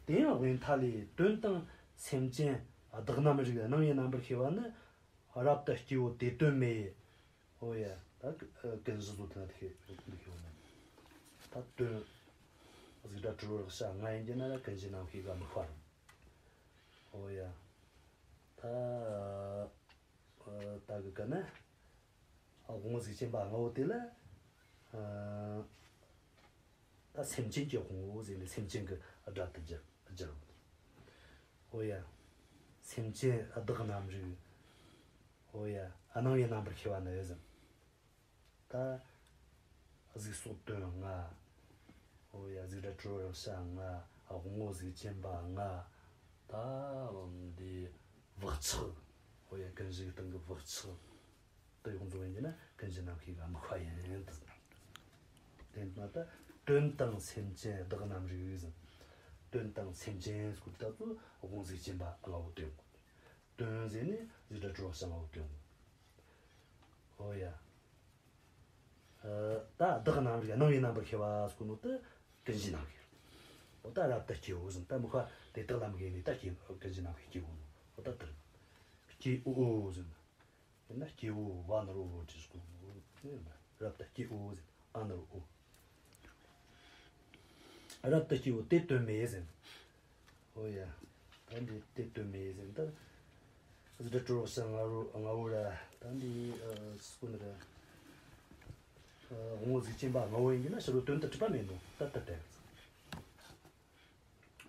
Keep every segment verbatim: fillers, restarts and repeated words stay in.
དེ་ཡང་དབྱེ་མཐའ་ལས། དོན་དང་སེམས་ཅན་བདག་རྣམ་རིག་སྣང་བའི་རྣམ་པར་ཤེས་པ་ནི། རབ་ཏུ་སྐྱེ་བོ་དེ་དོན་མེད། ཨོ་ཡ། ད་ཀུན་གཞི་བཟོ་དེ་ན་དེ་ཤེས་འདུག་ཤེས་ན། ད་དོན་གཟུགས་སྒྲ་དྲི་རོ་རེག་བྱ་ལྔ་ཡིན་གྱི་ན་ར་ཀུན་གཞི་རྣམ་ཤེས་ཀྱི་དམིགས་པ་རེད། ཨོ་ཡ། ད་ད་གི་ག་ན་དབང་པོ་གཟུགས་ཅན་པ་ལྔ་བོ་དེ་ལ། ད་སེམས་ཅན་གྱི་དབང་པོ་ཟེར་ནས་སེམས་ཅན་གྱི་སྒྲ་དེ་སྦྱར་སྦྱར། ཨོ་ཡ། སེམས་ཅན་བདག་རྣམ་རིག་ཨོ་ཡ། སྣང་བའི་རྣམ་པར་ཤེས་པ་ནི་ཟེར། ད་གཟུགས་སོགས་དོན་ལྔ། ཨོ་ཡ། གཟུགས་སྒྲ་དྲི་རོ་རེག་བྱ་ལྔ། དབང་པོ་གཟུགས་ཅན་པ་ལྔ། ད་འདི་བག་ཆགས། ཨོ་ཡ། ཀུན་གཞི་གི་སྟེང་གི་བག་ཆགས་དེ་ཡོངས་རྫོགས་ཡིན་གྱི་ན་ཀུན་གཞི་རྣམ་ཤེས་ཀྱི་དམིགས་པ་ཡིན་ཏེ། དེ་ན་ད་དོན་དང་སེམས་ཅན་བདག་རྣམ་རིག་ཟེར། དོན་དང་སེམས་ཅན་ཟེར་གོ་དུས་ད་ཚོ་དབང་པོ་གཟུགས་ཅན་པ་ལྔ་བོ་དོན་གོ། དོན་ཟེར་ནས་གཟུགས་སྒྲ་དྲི་རོ་རེག་བྱ་ལྔ་བོ་དོན་གོ། ཨོ་ཡ། ད་བདག་རྣམ་རིག་སྣང་བའི་རྣམ་པར་ཤེས་པ་ཟེར་གོ་ནོ་དེ་ཀུན་གཞིའི་རྣམ་ཤེས། འོ་ད་རབ་ཏུ་སྐྱེ་བོ་ཟེར། ད་དམིགས་པ་དེ་དག་ལ་དམིགས་ནས་ད་སྐྱེ་ཀུན་གཞིའི་རྣམ་ཤེས་སྐྱེ་བོ་ནོ། འོ་ད་དེར་སྐྱེ་བོ་ཟེར། ཡིན་ན་སྐྱེ་བོ་བ་ན་རོ་བོ་ཏྲི་ཟེར་གོ་ནོ། རབ་ཏུ་སྐྱེ་བོ་ཟེར། ཨ་ན་རོ་ཨོ། རབ་ཏུ་སྐྱེ་བོ་དེ་དོན་མེད་ཟེར། ཨོ་ཡ། ད་འདི་དེ་དོན་མེད་ཟེར། ད་གཟུགས་སྒྲ་དྲི་རོ་རེག་བྱ་ལྔ་བོ་ལྔ་བོ་ར། ད་འདི་ཨ་སུ་ནི་ར། ཨ་དབང་པོ་གཟུགས་ཅན་པ་ལྔ་བོ་ཡིན་གྱི་ན་ཕྱི་རོལ་དོན་དུ་གྲུབ་པ་མེད་ནོ། ད་ལྟ་དེ།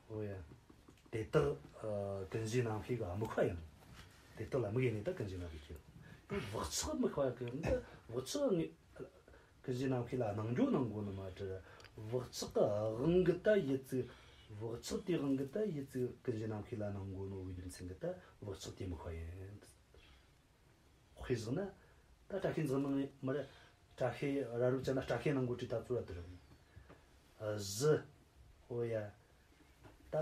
ཨོ་ཡ། དེ་དག་ཨ་ཀུན་གཞིའི་རྣམ་ཤེས་ཀྱི་དམིགས་པ་ཡིན་ནོ། དེ་དག་ལ་དམིགས་ནས་ད་ཀུན་གཞིའི་རྣམ་ཤེས་སྐྱེ་ནོ། དེ་བག་ཆགས་དམིགས་པ་ཡིན་གྱི་ན་བག་ཆགས་ངེས། ཀུན་གཞིའི་རྣམ་ཤེས་ལ་སྣང་རྒྱུ་སྣང་གོ་ནི་མ་རེད། བག་ཆགས་ཀྱི་དབང་གིས་ད་ཡིད་ཚིམ། བག་ཆགས་དེའི་དབང་གིས་ད་ཡིད་ཚིམ། ཀུན་གཞིའི་རྣམ་ཤེས་ལ་སྣང་གོ་ནོ་གི་རྒྱུ་མཚན་གྱིས་ད་བག་ཆགས་དེའི་དམིགས་པ་ཡིན། དཔེ་བཞག་ན། ད་སྐྲ་ཤད་འཛིན་སྣང་མ་རེད། སྐྲ་ཤད་རབ་རིབ་ཅན་ན་སྐྲ་ཤད་སྣང་གོ་དུས་ད་ཚོ་ར་དེ་རེད། གཞི། ཨོ་ཡ། ད་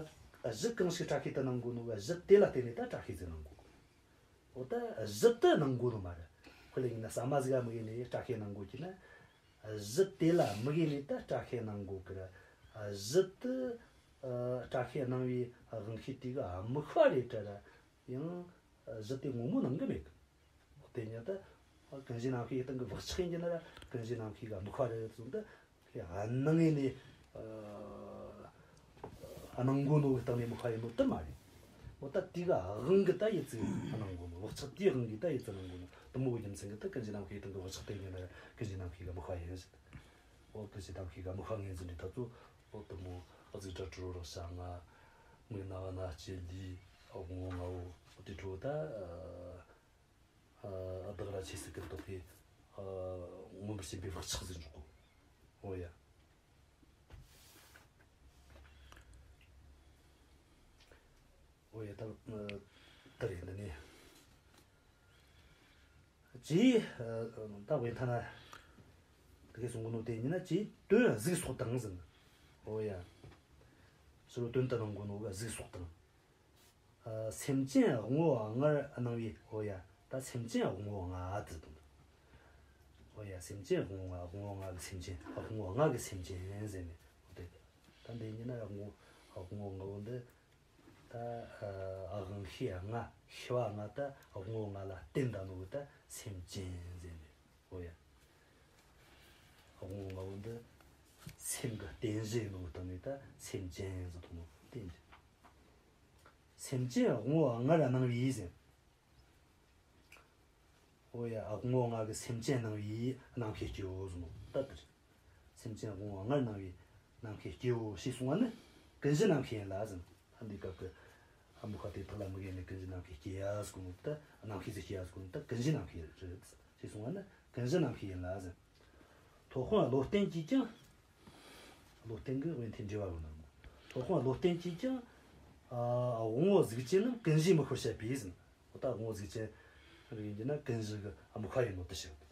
གཞི་གང་ཞིག་སྐྲ་ཤད་དུ་སྣང་གོ་ནོ། གཞི་དེ་ལ་བརྟེན་ནས་ད་སྐྲ་ཤད་ཟེར་སྣང་གོ། འོ་ད་གཞི་དེ་སྣང་གོ་ནོ་མ་རེད། དཔེ་ལ་ཡིན་ན་ཟ་མ་ཟིག་ག་དམིགས་ནས་སྐྲ་ཤད་སྣང་གོ་གི་ན། གཞི་དེ་ལ་དམིགས་ནས་ད་སྐྲ་ཤད་སྣང་གོ་གི་ར། གཞི་དེ་ཨ་སྐྲ་ཤད་སྣང་བའི་དབང་ཤེས་དེ་གི་དམིགས་པ་རེད་དྲ་ར། ཡང་གཞི་དེ་ངོ་མ་སྣང་གི་མེད་གི། དེ་ཉིད་དུ་ཀུན་གཞིའི་རྣམ་ཤེས་སྟེང་གི་བག་ཆགས་ཡིན་གྱི་ན་ར་ཀུན་གཞིའི་རྣམ་ཤེས་ཀྱི་དམིགས་པ་རེད་གསུངས་ཏེ། སྣང་ངེ་ནས་ཨ་སྣང་གོ་ནོ་གི་སྟེང་ནས་དམིགས་པ་ཡིན་ནོ་དེ་མ་རེད། འོ་ད་དེ་གི་དབང་གིས་ད་ཡིད་ཚིམ་སྣང་གོ་ནོ། བག་ཆགས་དེའི་དབང་གིས་ད་ཡིད་ཚིམ་སྣང་གོ་ནོ་དེ་མོ་གི་རྒྱུ་མཚན་གྱིས་ད་ཀུན་གཞིའི་རྣམ་ཤེས་སྟེང་གི་བག་ཆགས་དེ་ཉིད་ན་ར་ཀུན་གཞིའི་རྣམ་ཤེས་ཀྱི་དམིགས་པ་ཡིན་ཟེར། འོ་ཀུན་གཞིའི་རྣམ་ཤེས་ཀྱི་དམིགས་པ་ངོས་འཛིན་འདི་ད་ཚོ་འོ་དེ་མོ་གཟུགས་སྒྲ་དྲི་རོ་རེག་བྱ་ལྔ། མིག་རྣ་བ་སྣ་ལྕེ་ལུས་དབང་པོ་ལྔ་བོ་དེ་འཕྲོ་ད། ཨ་བདག་ར་ཆོས་སུ་ཀུན་རྟོག་པས་ཨ་མངོན་པར་ཞེན་པའི་བག་ཆགས་ཟིག་འཇོག་གོ། འོ་ཡ། འོ་ཡ། ད་ཨ་ད་རེད་འདི་ནས། ཅེས་ཨ་ད་དབྱེ་མཐའ་ན་དེ་གས་གསུང་གོ་ནོ་དེ་ཡིན་ན། ཅེས་དོན་གཟུགས་སོགས་དང་ཟེར། འོ་ཡ། ཕྱི་རོལ་དོན་དུ་སྣང་གོ་ནོ་གི་གཟུགས་སོགས་དང་། ཨ་སེམས་ཅན་དབང་པོ་ལྔར་སྣང་བའི། འོ་ཡ། ད་སེམས་ཅན་དབང་པོ་ལྔ་དེ་དང་། འོ་ཡ། སེམས་ཅན་དབང་པོ་ལྔ། དབང་པོ་ལྔ་གི་སེམས་ཅན། དབང་པོ་ལྔ་གི་སེམས་ཅན་ཟེར་ནས། འོ་དེ་ད་འདི་ཡིན་ན་དབང་པོ་དབང་པོ་ལྔ་བོ་འདི་ད་ཨ་དབང་ཤེས་ལྔ། ཤེས་པ་ལྔ་ད་དབང་པོ་ལྔ་ལ་བརྟེན་ད་ནོ་གི་ད་སེམས་ཅན་ཟེར་ནས། འོ་ཡ། དབང་པོ་ལྔ་བོ་འདི་སེམས་ཀྱི་རྟེན་གཞི་ཡིན་ནོ་གི་སྟེང་ནས་ད་སེམས་ཅན་ཟེར་དང་ནོ་རྟེན་གཞི། སེམས་ཅན་དབང་པོ་ལྔར་སྣང་བའི་ཟེར། འོ་ཡ། དབང་པོ་ལྔ་གི་སེམས་ཅན་སྣང་བའི་རྣམ་ཤེས་སྐྱེའོ་ཟེར་ནོ་ད་དེ་རེད། སེམས་ཅན་དབང་པོ་ལྔར་སྣང་བའི་རྣམ་ཤེས་སྐྱེའོ་ཞེས་གསུངས་པ་ནི་ཀུན་གཞི་རྣམ་ཤེས་ཡིན་ལ་ཟེར། ད་འདི་སྐབས་ཀྱི་དམིགས་པ་དེ་དག་ལ་དམིགས་ནས་ཀུན་གཞི་རྣམ་ཤེས་སྐྱེ་ཡ་ཟེར་གོ་ནོ་ད། རྣམ་ཤེས་སུ་སྐྱེ་ཡ་ཟེར་གོ་ནོ་ད་ཀུན་གཞི་རྣམ་ཤེས་རེད་ཞེས་གསུངས་པ་ནི་ཀུན་གཞི་རྣམ་ཤེས་ཡིན་ལ་ཟེར། ཐོབ་དཔོན་བློ་བརྟན་གྱིས་ཀྱང་། བློ་བརྟན་གྱི་དབྱེ་མཐའི་འགྲེལ་བ་ཡོད་ན་མོ། ཐོབ་དཔོན་བློ་བརྟན་གྱིས་ཀྱང་། ཨ་དབང་པོ་གཟུགས་ཅན་རྣམས་ཀུན་གཞིའི་དམིགས་པར་བཤད་པས་ཟེར། འོ་ད་དབང་པོ་གཟུགས་ཅན་རིགས་ཡིན་གྱི་ན་ཀུན་གཞི་གི་དམིགས་པ་ཡིན་ནོ་དེ་བཤད་པས།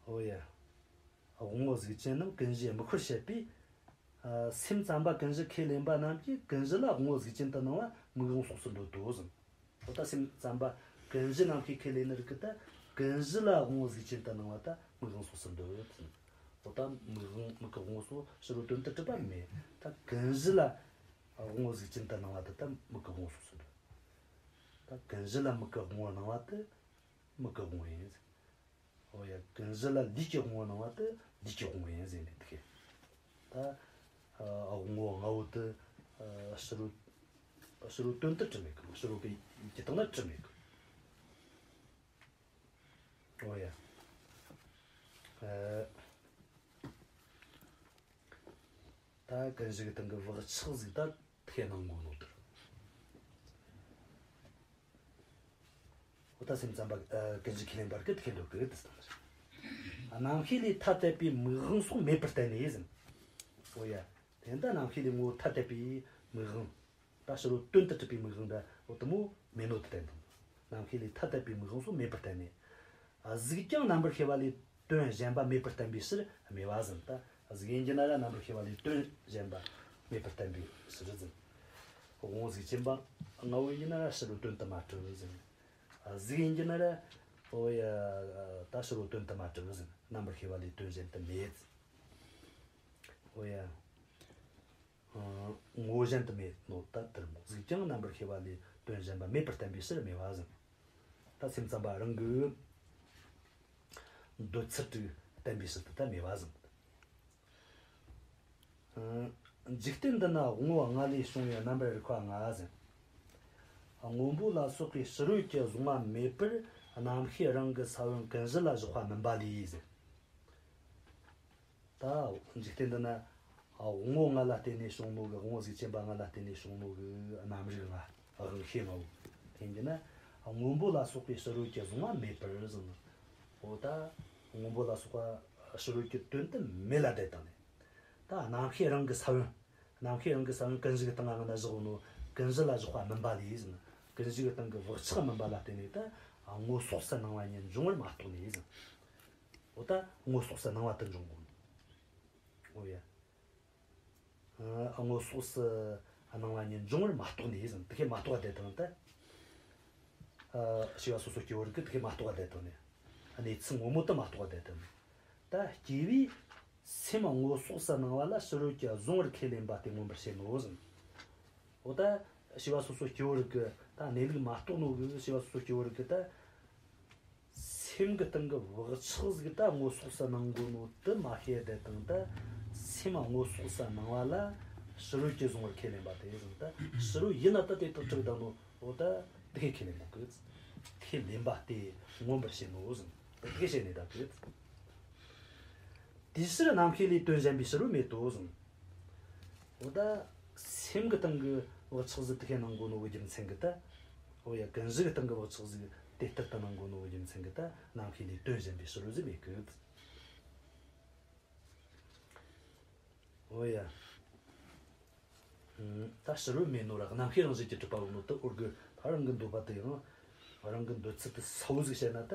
འོ་ཡ། དབང་པོ་གཟུགས་ཅན་རྣམས་ཀུན་གཞིའི་དམིགས་པར་བཤད་པས། ཨ་སེམས་ཙམ་པ་ཀུན་གཞི་ཁས་ལེན་པ་རྣམས་ཀྱིས་ཀུན་གཞི་ལ་དབང་པོ་གཟུགས་ཅན་དུ་སྣང་བ་མིག་དབང་སོགས་སུ་འདོད་དོ་ཟེར། འོ་ད་སེམས་ཙམ་པ་ཀུན་གཞི་རྣམ་ཤེས་ཁས་ལེན་ནི་རིགས་ཀྱིས་ད་ཀུན་གཞི་ལ་དབང་པོ་གཟུགས་ཅན་དུ་སྣང་བ་ད་མིག་དབང་སོགས་སུ་འདོད་ཟེར། འོ་ད་མིག་དབང་མིག་གི་དབང་པོ་སོགས་ཕྱི་རོལ་དོན་དུ་གྲུབ་པ་མེད། ད་ཀུན་གཞི་ལ་དབང་པོ་གཟུགས་ཅན་དུ་སྣང་བ་དེ་ད་མིག་གི་དབང་པོ་སོགས་སུ་འགྲོ། ད་ཀུན་གཞི་ལ་མིག་གི་དབང་པོ་སྣང་བ་དེ་མིག་གི་དབང་པོ་ཡིན། འོ་ཡ། ཀུན་གཞི་ལ་ལུས་ཀྱི་དབང་པོ་སྣང་བ་དེ་ལུས་ཀྱི་དབང་པོ་ཡིན་ཟེར་ནས་དེ་ཁས། ད་ཨ་དབང་པོ་ལྔ་པོ་དེ་ཨ་ཕྱི་རོལ་ཕྱི་རོལ་དོན་དུ་གྲུབ་མེད་གི། ཕྱི་རོལ་གི་ཡུལ་གྱི་སྟེང་ན་གྲུབ་མེད་གི། འོ་ཡ། ཨ་ད་ཀུན་གཞི་གི་སྟེང་གི་བག་ཆགས་ཟིག་ད་ཁས་སྣང་གོ་ནོ་དེར། འོ་ད་སེམས་ཙམ་པ་ཨ་ཀུན་གཞི་ཁས་ལེན་པར་གི་ཁས་འདོད་གི་དེ་སྟེང་རེད། རྣམ་ཤེས་ལས་ཐ་དད་པའི་མིག་དབང་སོགས་མེད་པར་བསྟན་ནས་ཟེར། འོ་ཡ། དེ་ལྟ་རྣམ་ཤེས་ལས་ངོ་བོ་ཐ་དད་པའི་མིག་དབང་། ད་ཕྱི་རོལ་དོན་དུ་གྲུབ་པའི་མིག་དབང་འདྲ་འོ་དེ་མོ་མེད་ནོ་དེ་བསྟན་དང་། རྣམ་ཤེས་ལས་ཐ་དད་པའི་མིག་དབང་སོགས་མེད་པར་བསྟན་ནས། གཟུགས་ཀྱང་རྣམ་པར་ཤེས་པ་ལས་དོན་གཞན་པ་མེད་པར་བསྟན་པའི་ཕྱིར་སྨྲས་པ་ཟེར། ད་གཟུགས་ཡིན་གྱི་ན་ར་རྣམ་པར་ཤེས་པ་ལས་དོན་གཞན་པ་མེད་པར་བསྟན་པའི་ཕྱིར་ཟེར། དབང་པོ་གཟུགས་ཅན་པ་ལྔ་པོ་ཡིན་གྱི་ན་ར་ཕྱི་རོལ་དོན་དུ་མ་གྲུབ་ཟེར། གཟུགས་ཡིན་གྱི་ན་ར་འོ་ཡ། ད་ཕྱི་རོལ་དོན་དུ་མ་གྲུབ་ཟེར། རྣམ་པར་ཤེས་པ་ལས་དོན་གཞན་དུ་མེད། འོ་ཡ། ངོ་བོ་གཞན་དུ་མེད་ནོ་ད་དེར་མོ། གཟུགས་ཀྱང་རྣམ་པར་ཤེས་པ་ལས་དོན་གཞན་པ་མེད་པར་བསྟན་པའི་ཕྱིར་སྨྲས་པ་ཟེར། ད་སེམས་ཙམ་པ་རང་གི་འདོད་ཚུལ་དྲུག་བསྟན་པའི་ཕྱིར་དུ་ད་སྨྲས་པ་ཟེར། འཇིག་རྟེན་འདི་ན་དབང་པོ་ལྔ་ལས་བྱུང་བའི་རྣམ་པར་རིག་པ་ལྔ་ཟེར། སྔོན་པོ་ལ་སོགས་པའི་ཕྱི་རོལ་གྱི་གཟུང་བ་མེད་པར་རྣམ་ཤེས་རང་གི་ས་བོན་ཀུན་གཞི་ལ་བཞག་པ་མིན་པ་ལས་ཟེར། ད་འཇིག་རྟེན་འདི་ན་དབང་པོ་ལྔ་ལ་བརྟེན་ནས་བྱུང་ནོ་གི། དབང་པོ་གཟུགས་ཅན་པ་ལྔ་ལ་བརྟེན་ནས་བྱུང་ནོ་གི་རྣམ་རིག་ལྔ། དབང་ཤེས་ལྔ་བོ། དེ་ཡིན་ན་སྔོན་པོ་ལ་སོགས་པའི་ཕྱི་རོལ་གྱི་གཟུང་བ་མེད་པར་ཟེར་ནོ། འོ་ད་སྔོན་པོ་ལ་སོགས་པ་ཕྱི་རོལ་གྱི་དོན་དུ་མེད་ལ་བསྡད་བཏང་ནས། ད་རྣམ་ཤེས་རང་གི་ས་བོན། རྣམ་ཤེས་རང་གི་ས་བོན་ཀུན་གཞི་གི་སྟེང་ང་ན་བཞག་ནོ། ཀུན་གཞི་ལ་བཞག་པ་མིན་པ་ལས་ཟེར་ན། ཀུན་གཞི་གི་སྟེང་གི་བག་ཆགས་མིན་པ་ལ་བརྟེན་ནས་ད་སྔོ་སོགས་སུ་སྣང་བ་ཉིད་འབྱུང་བར་མ་རྟོགས་ནས་ཟེར། འོ་ད་སྔོ་སོགས་སུ་སྣང་བ་དེ་འབྱུང་གོ། འོ་ཡ། ཨ་སྔོ་སོགས་སུ་སྣང་བ་ཉིད་འབྱུང་བར་མ་རྟོགས་ནས་ཟེར། དེ་ཁས་མ་རྟོགས་པ་བསྡད་བཏང་ད། ཨ་སྐྱེ་བ་སོ་སོ་སྐྱེ་བོ་རིགས་ཀྱིས་དེ་ཁས་མ་རྟོགས་པ་བསྡད་བཏང་ནས། གནས་ཚུལ་ངོ་མ་དེ་མ་རྟོགས་པ་བསྡད་བཏང་ནས། ད་སྐྱེ་བོས་སེམས་སྔོ་སོགས་སུ་སྣང་བ་ལ་ཕྱི་རོལ་གྱིས་གཟུང་བར་ཁས་ལེན་པ་དེ་མངོན་པར་བྱེད་ནོ་ཟེར། འོ་ད་སྐྱེ་བ་སོ་སོ་སྐྱེ་བོ་རིགས་ཀྱི་ད་གནས་ལུགས་མ་རྟོགས་ནོ་གི། སྐྱེ་བ་སོ་སོ་སྐྱེ་བོ་རིགས་ཀྱི་ད་སེམས་ཀྱི་སྟེང་གི་བག་ཆགས་ཟིག་ད་སྔོ་སོགས་སུ་སྣང་གོ་ནོ་དེ་མ་ཤེས་བསྡད་བཏང་ད། སེམས་སྔོ་སོགས་སུ་སྣང་བ་ལ་ཕྱི་རོལ་གྱིས་གཟུང་བར་ཁས་ལེན་པ་དེ་ཟེར། ད་ཕྱི་རོལ་ཡིན་ན་ད་དེ་དག་གྲུབ་བསྡད་ནོ། འོ་ད་དེ་ཁས་ཁས་ལེན་པ་གི། ཁས་ལེན་པ་དེ་མངོན་པར་བྱེད་ནོ་ཟེར། དེ་ཁས་བྱས་ནས་ད་གི། དེའི་ཕྱིར་རྣམ་ཤེས་ལས་དོན་གཞན་པའི་ཕྱི་རོལ་མེད་དོ་ཟེར། འོ་ད་སེམས་ཀྱི་སྟེང་གི་བག་ཆགས་ཟིག་དེ་ཁས་སྣང་གོ་ནོ་གི་རྒྱུ་མཚན་གི་ད། འོ་ཡ། ཀུན་གཞི་གི་སྟེང་གི་བག་ཆགས་ཟིག་དེ་ལྟར་དུ་སྣང་གོ་ནོ་གི་རྒྱུ་མཚན་གི་ད་རྣམ་ཤེས་ལས་དོན་གཞན་པའི་ཕྱི་རོལ་ཟིག་མེད་གི། འོ་ཡ། ད་ཕྱི་རོལ་མེད་ནོ་ར་རྣམ་ཤེས་རང་བཞིན་གྱིས་གྲུབ་པ་ཡིན་ནོ་དེ་འོ་གི། ད་རང་གི་འདོད་པ་དེ་ཡང་རང་གི་འདོད་ཚུལ་དེ་གསལ་བོ་ཟིག་བཤད་ན་ད་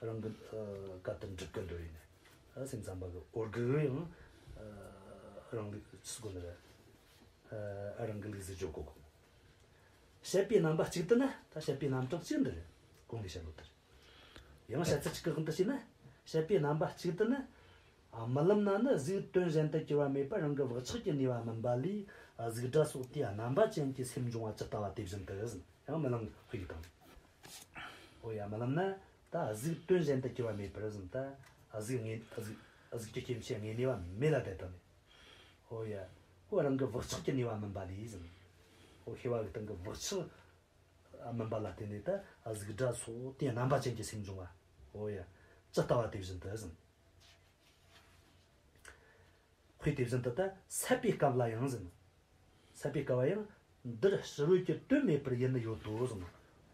རང་གི་ཨ་བཀའ་དེ་འགྲུབ་གི་འདོད་ཡིན། ད་སེམས་ཙམ་པ་གི་འོ་གི་ཡང་ཨ་རང་ལུགས་སུ་གོ་ནི་རེད། ཨ་རང་གི་ལུགས་སུ་བརྗོད་གོ་གོ། བཤད་པའི་རྣམ་པ་གཅིག་ཏུ་ནི། ད་བཤད་པའི་རྣམ་གྲངས་གཅིག་འདི་རེད། གོང་ནས་བཤད་ནོ་དེ་རེད། ཡང་བཤད་ཚུལ་གཅིག་གི་དབང་དུ་བྱས་ན། བཤད་པའི་རྣམ་པ་གཅིག་ཏུ་ནི། རྨི་ལམ་ན་ནི་གཟུགས་དོན་གཞན་དུ་གྱུར་པ་མེད་པར་རང་གི་བག་ཆགས་ཀྱིས་གནས་པ་མིན་པ་ལས། གཟུགས་སྒྲ་སོགས་དེའི་རྣམ་པ་ཅན་གྱི་སེམས་འབྱུང་བ་ཇི་ལྟ་བ་དེ་བཞིན་དུ་ཟེར། ཡང་རྨི་ལམ་དཔེ་ཡིས་དང་། འོ་ཡ། རྨི་ལམ་ན་ད་གཟུགས་དོན་གཞན་དུ་གྱུར་པ་མེད་པར་ཟེར། ད་གཟུགས་དངོས། གཟུགས་གཟུགས་ཀྱི་སྐྱེ་མཆེད་དངོས་གནས་པ་མེད་ལ་བསྡད་བཏང་ནས། འོ་ཡ། འོ་རང་གི་བག་ཆགས་ཀྱིས་གནས་པ་མིན་པ་ལས་ཟེར། འོ་ཤེས་པ་གི་སྟེང་གི་བག་ཆགས་མིན་པ་ལ་བརྟེན་ནས་ད་གཟུགས་སྒྲ་སོགས་དེའི་རྣམ་པ་ཅན་གྱི་སེམས་འབྱུང་བ། འོ་ཡ། ཇི་ལྟ་བ་དེ་བཞིན་དུ་ཟེར། དཔེ་དེ་བཞིན་དུ་ད་སད་པའི་སྐབས་ལ་ཡང་ཟེར། སད་པའི་སྐབས་ལ་ཡང་འདིར་ཕྱི་རོལ་གྱི་དོན་མེད་པར་ཡུལ་ནི་ཡོད་དོ་ཟེར།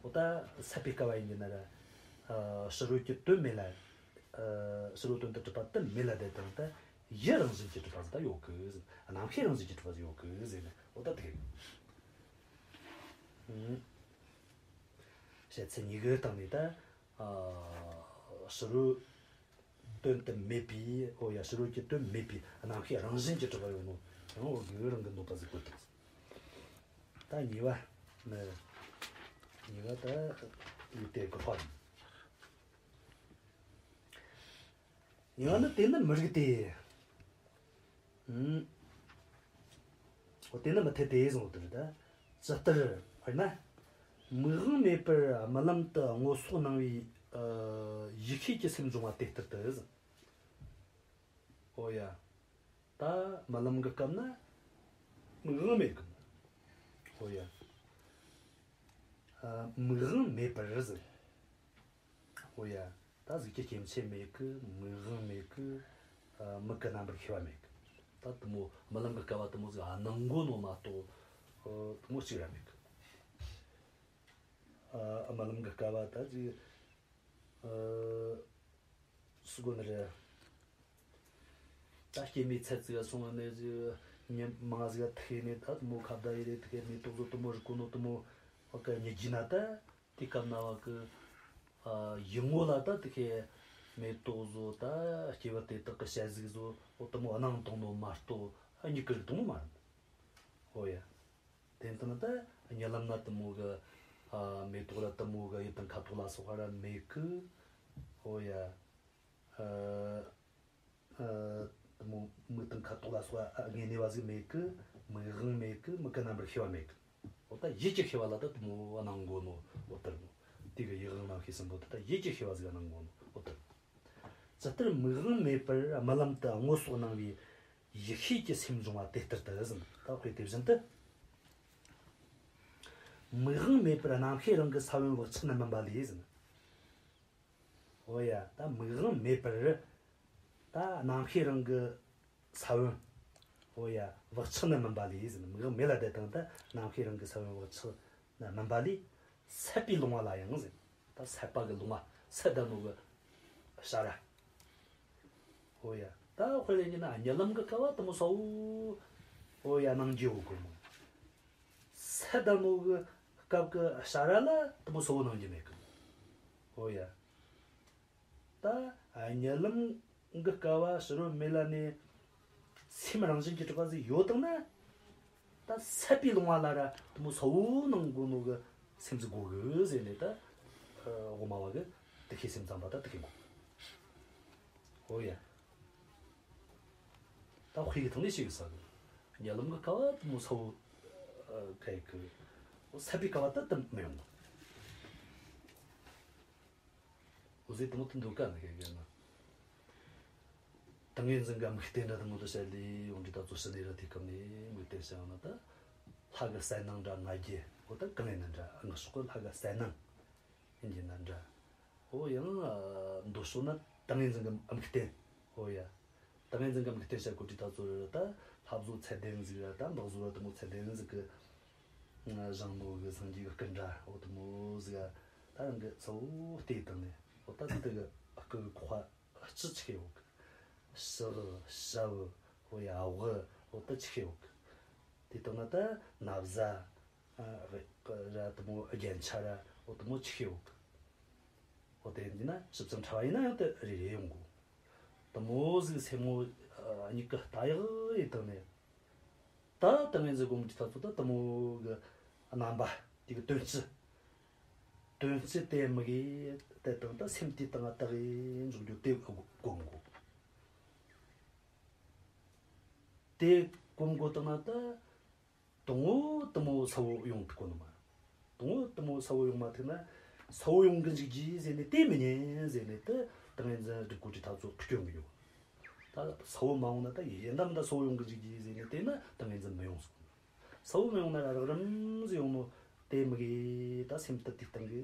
འོ་ད་སད་པའི་སྐབས་ལ་ཡིན་གྱི་ན་ར། ཨ་ཕྱི་རོལ་གྱི་དོན་མེད་ལ། ཨ་ཕྱི་རོལ་དོན་དུ་གྲུབ་པ་དེ་མེད་ལ་བསྡད་བཏང་ད་ཡུལ་རང་བཞིན་གྱིས་གྲུབ་པ་ཟིག་ད་ཡོད་གི་ཟེར། རྣམ་ཤེས་རང་བཞིན་གྱིས་གྲུབ་པ་ཟིག་ཡོད་གི་ཟེར་ནས། འོ་ད་དེ་གི། ཨུམ། བཤད་ཚུལ་གཉིས་ཀའི་སྟེང་ནས་ད། ཨ་ཕྱི་རོལ་དོན་དུ་མེད་པའི། འོ་ཡ། ཕྱི་རོལ་གྱི་དོན་མེད་པའི་རྣམ་ཤེས་རང་བཞིན་གྱིས་གྲུབ་པ་ཡོད་ནོ། ཡང་འོ་གི་རང་གི་འདོད་པ་ཟིག་བཀོད་དང་། ད་གཉིས་པ་ནི། གཉིས་པ་ད་ཡུལ་དེ་དགག་པ་ཡིན། ཡང་ན་དེ་ནི་མི་རིགས་ཏེ། ཨུམ། འོ་དེ་ནི་མི་འཐད་དེ་གསུངས་དེ་རེད་ད། ཇི་ལྟར་དཔེར་ན། མིག་དབང་མེད་པར་རྨི་ལམ་དུ་སྔོ་སོགས་སྣང་བའི་ཨ་ཡིད་ཤེས་ཀྱི་སེམས་འབྱུང་བ་དེ་ལྟར་དུ་ཟེར། འོ་ཡ། ད་རྨི་ལམ་གྱི་སྐབས་ན་མིག་དབང་མེད་གི། འོ་ཡ། ཨ་མིག་དབང་མེད་པར་ཟེར། འོ་ཡ། ད་གཟུགས་ཀྱི་སྐྱེ་མཆེད་མེད་གི། མིག་དབང་མེད་གི། ཨ་མིག་གི་རྣམ་པར་ཤེས་པ་མེད་གི། ད་དེ་མོ་རྨི་ལམ་གྱི་སྐབས་བ་དེ་མོ་ཟིག་ཨ་སྣང་གོ་ནོ་མ་གཏོགས་ཨ་དེ་མོ་གཅིག་ར་མེད་གི། ཨ་རྨི་ལམ་གྱི་སྐབས་བ་ད་ཅིག་ཨ་སུ་གོ་ནི་རེད། ད་སྐྱེད་མོས་ཚལ་ཟིག་ག་སོང་ནས་ཉི་མ་ཟིག་ག་ཐུག་ནས་ད་དེ་མོ་ཁ་བརྡ་ཡེ་རེ་ཐུག་མེ་ཏོག་བཟོ་དེ་མོ་རིག་གོ་ནོ་དེ་མོ་བ་ག་ཉི་རྒྱུ་ན་ད་དེ་སྐབས་ན་བ་གི་ཨ་ཡིད་ངོ་ལ་ད་དེ་ཁའི་མེ་ཏོག་བཟོ་ད་སྐྱེ་བ་དེ་དག་གི་ཞལ་གཟིགས་བཟོ་འོ་དེ་མོ་སྣང་དང་ནོ་མ་གཏོགས་ཨ་མྱིག་གི་རིག་དང་མ་རེད། འོ་ཡ། དེ་ལྟ་ན་ད་རྨི་ལམ་ན་དེ་མོ་གི་ཨ་མེ་ཏོག་ལ་དེ་མོ་གི་ཡིད་དང་ཁ་དོག་ལ་སོགས་པ་ར་མེད་གི། འོ་ཡ། ཨ་ཨ་དེ་མོ་མིག་དང་ཁ་དོག་ལ་སོགས་པ་ཨ་དངོས་གནས་བ་ཟིག་མེད་གི། མིག་དབང་མེད་གི། མིག་གི་རྣམ་པར་ཤེས་པ་མེད་གི། འོ་ད་ཡིད་ཀྱི་ཤེས་པ་ལ་ད་དེ་མོ་སྣང་གོ་ནོ་འོ་དེ་རེད་མོ། དེ་གི་ཡིད་དབང་རྣམ་ཤེས་གསུམ་པོ་དེ་ད་ཡིད་ཀྱི་ཤེས་པ་ཟིག་སྣང་གོ་ནོ་འོ་དེ་རེད། ཇི་ལྟར་མིག་དབང་མེད་པར་རྨི་ལམ་དུ་སྔོ་སོགས་སྣང་བའི་ཡིད་ཤེས་ཀྱི་སེམས་འབྱུང་བ་དེ་ལྟར་དུ་ཟེར། ད་དཔེ་དེ་བཞིན་དུ། མིག་དབང་མེད་པར་རྣམ་ཤེས་རང་གི་ས་བོན་བག་ཆགས་ནི་སྨིན་པ་ལས་ཟེར། འོ་ཡ། ད་མིག་དབང་མེད་པར་ད་རྣམ་ཤེས་རང་གི་ས་བོན། འོ་ཡ། བག་ཆགས་ནི་སྨིན་པ་ལས་ཟེར། མིག་དབང་མེད་ལ་བསྡད་དང་ད་རྣམ་ཤེས་རང་གི་ས་བོན་བག་ཆགས་ནི་སྨིན་པ་ལས། སད་པའི་ལོང་བ་ལ་ཡང་ཟེར། ད་སད་པ་གི་ལོང་བ། སད་ད་ནོ་གི་ཞ་ར། འོ་ཡ། ད་དཔེ་ལེན་གྱི་ན་རྨི་ལམ་གི་སྐབས་བ་དེ་མོ་ས་བོ། འོ་ཡ། སྣང་རྒྱུ་ཡོད་གོ་མོ། སད་ད་ནོ་གི་སྐབས་གི་ཞ་ར་ལ་དེ་མོ་ས་བོ་སྣང་རྒྱུ་མེད་གི། འོ་ཡ། ད་རྨི་ལམ་གི་སྐབས་བ་ཕྱི་རོལ་མེད་ལ་ནས་སེམས་རང་བཞིན་གྱིས་གྲུབ་པ་ཟིག་ཡོད་དང་ན། ད་སད་པའི་ལོང་བ་ལ་ར་དེ་མོ་ས་བོ་སྣང་གོ་ནོ་གི་སེམས་ཟིག་དགོས་གི་ཟེར་ནས་ད་ཨ་དབུ་མ་བ་གི་དེ་ཁའི་སེམས་ཙམ་པ་ད་དེ་ཁའི་གོ། འོ་ཡ། ད་དཔེ་གི་ཐོག་ནས་ཤེས་གི་ས་གི། རྨི་ལམ་གི་སྐབས་བ་དེ་མོ་ས་བོ་ཨ་ག་ཡི་གི། སད་པའི་སྐབས་བ་ད་དེ་མི་ཡོང་གི། འོ་ཟེར་དེ་མོ་དེ་འདོད་ཀ་ནི་ཁེ་གེ་ན། ཏིང་ངེ་འཛིན་གྱི་དམིགས་རྟེན་འདྲ་དེ་མོ་དེ་བཤད་ལས་འོང་འདྲི་ད་ཚོ་ཕྱི་ནས་ར་དེ་སྐབས་ནས་དམིགས་རྟེན་བཤད་ཡོང་ན་ད། ལྷ་གི་གསལ་སྣང་འདྲ་ང་རྒྱལ་འོ་ད་གང་ཡིན་ན་འདྲ་ངག་ཕྱོགས་གི་ལྷ་གི་གསལ་སྣང་ཡིན་གྱི་ན་འདྲ། འོ་ཡང་མདོ་ཕྱོགས་ན་ཏིང་ངེ་འཛིན་གྱི་དམིགས་རྟེན། འོ་ཡ། ཏིང་ངེ་འཛིན་གྱི་དམིགས་རྟེན་བཤད་གོ་དྲི་ད་ཚོ་ར་ད་ལྷ་བཟོ་ཚད་ལྡན་ཟིག་ར་ད་འདག་བཟོ་ར་དེ་མོ་ཚད་ལྡན་ཟིག་གི། བཞེངས་ནོ་གི་སངས་རྒྱས་ཀྱི་སྐུ་འདྲ་འོ་དེ་མོ་ཟིག་ག་ད་རང་གི་ཚ་བོ་བལྟས་བཏང་ནས་འོ་ད་དེ་གི་སྐུ་གི་ཁོག་པ་ལྕི་ཆི་ཁེ་ཡོད་གི། ཕྱག་ཞབས་འོ་ཡ་འོག་འོ་ད་ཆི་ཁེ་ཡོད་གི། དེ་བཏང་ན་ད་ན་བཟའ་ར་དེ་མོ་རྒྱན་ཆ་ར་འོ་དེ་མོ་ཆི་ཁེ་ཡོད་གི། འོ་དེ་ཡིན་ན་ཞིབ་ཙམ་ཕྲ་བ་ཡིན་ན་ཡང་དེ་རེ་རེ་ཡོང་གོ། དེ་མོ་ཟིག་སེམས་ངོ་མྱིག་གི་ལྟ་ཡག་ཡིན་བཏང་ནས། ད་ཏིང་ངེ་འཛིན་སྒོམ་གྱི་ཐབས་ཚུལ་ད་དེ་མོ་གི་རྣམ་པ་དེ་གི་དོན་སྤྱི། དོན་སྤྱི་དེ་མི་གི་དེ་དང་ད་སེམས་དེ་དང་དག་གི་འཇུག་རྒྱུ་དེ་སྒོམ་དགོས། དེ་སྒོམ་དགོས་དང་ན་ད་དང་བོ་དེ་མོ་ས་བོ་ཡོང་ཐུབ་གོ་ནི་མ། དང་བོ་དེ་མོ་ས་བོ་ཡོང་མ་ཐུབ་ན་ས་བོ་ཡོང་གི་འཇུག་རྒྱུ་ཟེར་ནས་དེ་མི་ཉན་ཟེར་ནས་དེ་ཏིང་ངེ་འཛིན་སྒྲུབ་དགོས་ཀྱི་ཐབས་ཚུལ་སྐྱོན་གི་ཡོད། ད་ས་བོ་མ་ཡོང་ན་ད་ཡིན་ད་མིན་ད་ས་བོ་ཡོང་གི་འཇུག་རྒྱུ་ཟེར་ནས་དེ་ན་ཏིང་ངེ་འཛིན་མི་ཡོང་སོང་། ས་བོ་མི་ཡོང་ན་རགས་རིམ་ཟིག་ཡོང་ནོ་དེ་མི་གི་ད་སེམས་དེ་དེ་སྟེང་གི་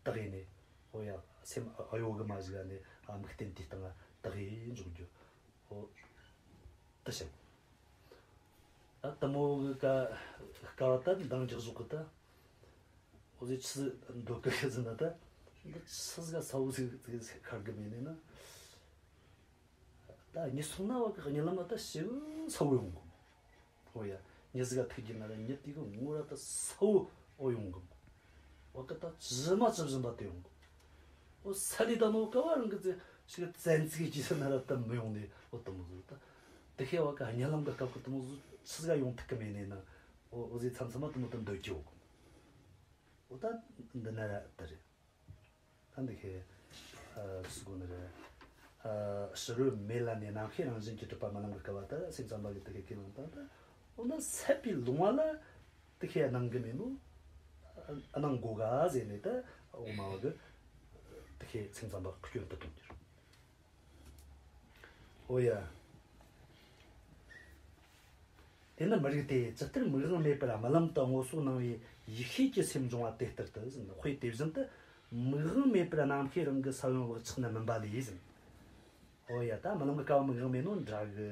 དག་ཡིན་ནས། འོ་ཡ། སེམས་ཨ་ཡོ་གི་མ་ཞིག་ནས་ཨ་དམིགས་རྟེན་དེ་སྟེང་དག་ཡིན་འཇུག་རྒྱུ། འོ། དེ་བཤད། ད་དེ་མོ་གི་ཀ་ཀ་བ་ད་འདང་རྒྱག་ཞོག་གི་ད། འོ་ཟེ་ཆི་འདོད་གི་ཟེར་ན་ད། འདི་ཆི་ཟིག་ག་ས་བོ་ཟིག་ཟིག་ཁར་གི་མེད་ནས་ན། ད་གཉིད་སོང་ན་བ་གི་གཉིད་ལམ་ལ་ད་ཞེ་གི་ས་བོ་ཡོང་གི། འོ་ཡ། གཉིད་ཟིག་ག་ཐུག་གི་ན་ད་གཉིད་དེ་གི་ངོ་ར་ད་ས་བོ་འོ་ཡོང་གི། བ་གི་ད་ཇི་མ་ཇི་བཞིན་པ་དེ་ཡོང་གི། འོ་ས་ལི་ད་ནོ་ཀ་བ་རང་གི་ཙི་ཞེ་གི་བཙན་ཚིག་གི་ས་ན་ར་ད་མི་ཡོང་ནས་འོ་དེ་མོ་ཟིག་ད། དེ་ཁེ་བ་གི་གཉིད་ལམ་གི་སྐབས་གི་དེ་མོ་ཟིག་ཆི་ཟིག་ག་ཡོང་ཐུབ་གི་མེད་ནས་ན། འོ་འོ་ཟེ་མཚམས་མཚམས་མ་དེ་མོ་ད་འདོད་ཀྱི་ཡོད་གི། འོ་ད་འདི་ན་ར་ད་རེད། ད་འདི་ཁེ་ཨ་སུ་གོ་ནི་རེད། ཕྱི་རོལ་མེད་ལ་ནི་རྣམ་ཤེས་རང་བཞིན་གྱིས་གྲུབ་པ་རྨི་ལམ་གྱི་སྐབས་བ་དེ་སེམས་ཙམ་པ་གིས་དེ་ག་ཁས་བླངས་བཏང་སྟེ། འོ་ན་སད་པའི་ལོང་བ་ལ་དེ་ག་སྣང་གི་མེད་ནོ། སྣང་གོ་ག་ཟེར་ནས་ད་དབུ་མ་བ་གིས་དེ་ག་སེམས་ཙམ་པ་སྐྱོན་དུ་གཏོང་གི་རེད། འོ་ཡ། དེ་ནི་མི་རིགས་ཏེ། ཇི་ལྟར་མིག་དབང་མེད་པར་རྨི་ལམ་དུ་སྔོ་སོགས་སྣང་བའི་ཡིད་ཤེས་ཀྱི་སེམས་འབྱུང་བ་དེ་ལྟར་དུ་ཟེར། དཔེ་དེ་བཞིན་དུ། མིག་དབང་མེད་པར་རྣམ་ཤེས་རང་གི་ས་བོན་བག་ཆགས་ནི་མིན་པ་ལས་ཟེར། འོ་ཡ། ད་རྨི་ལམ་གྱི་སྐབས་བ་མིག་དབང་མེད་ནོ་འདྲ་གི།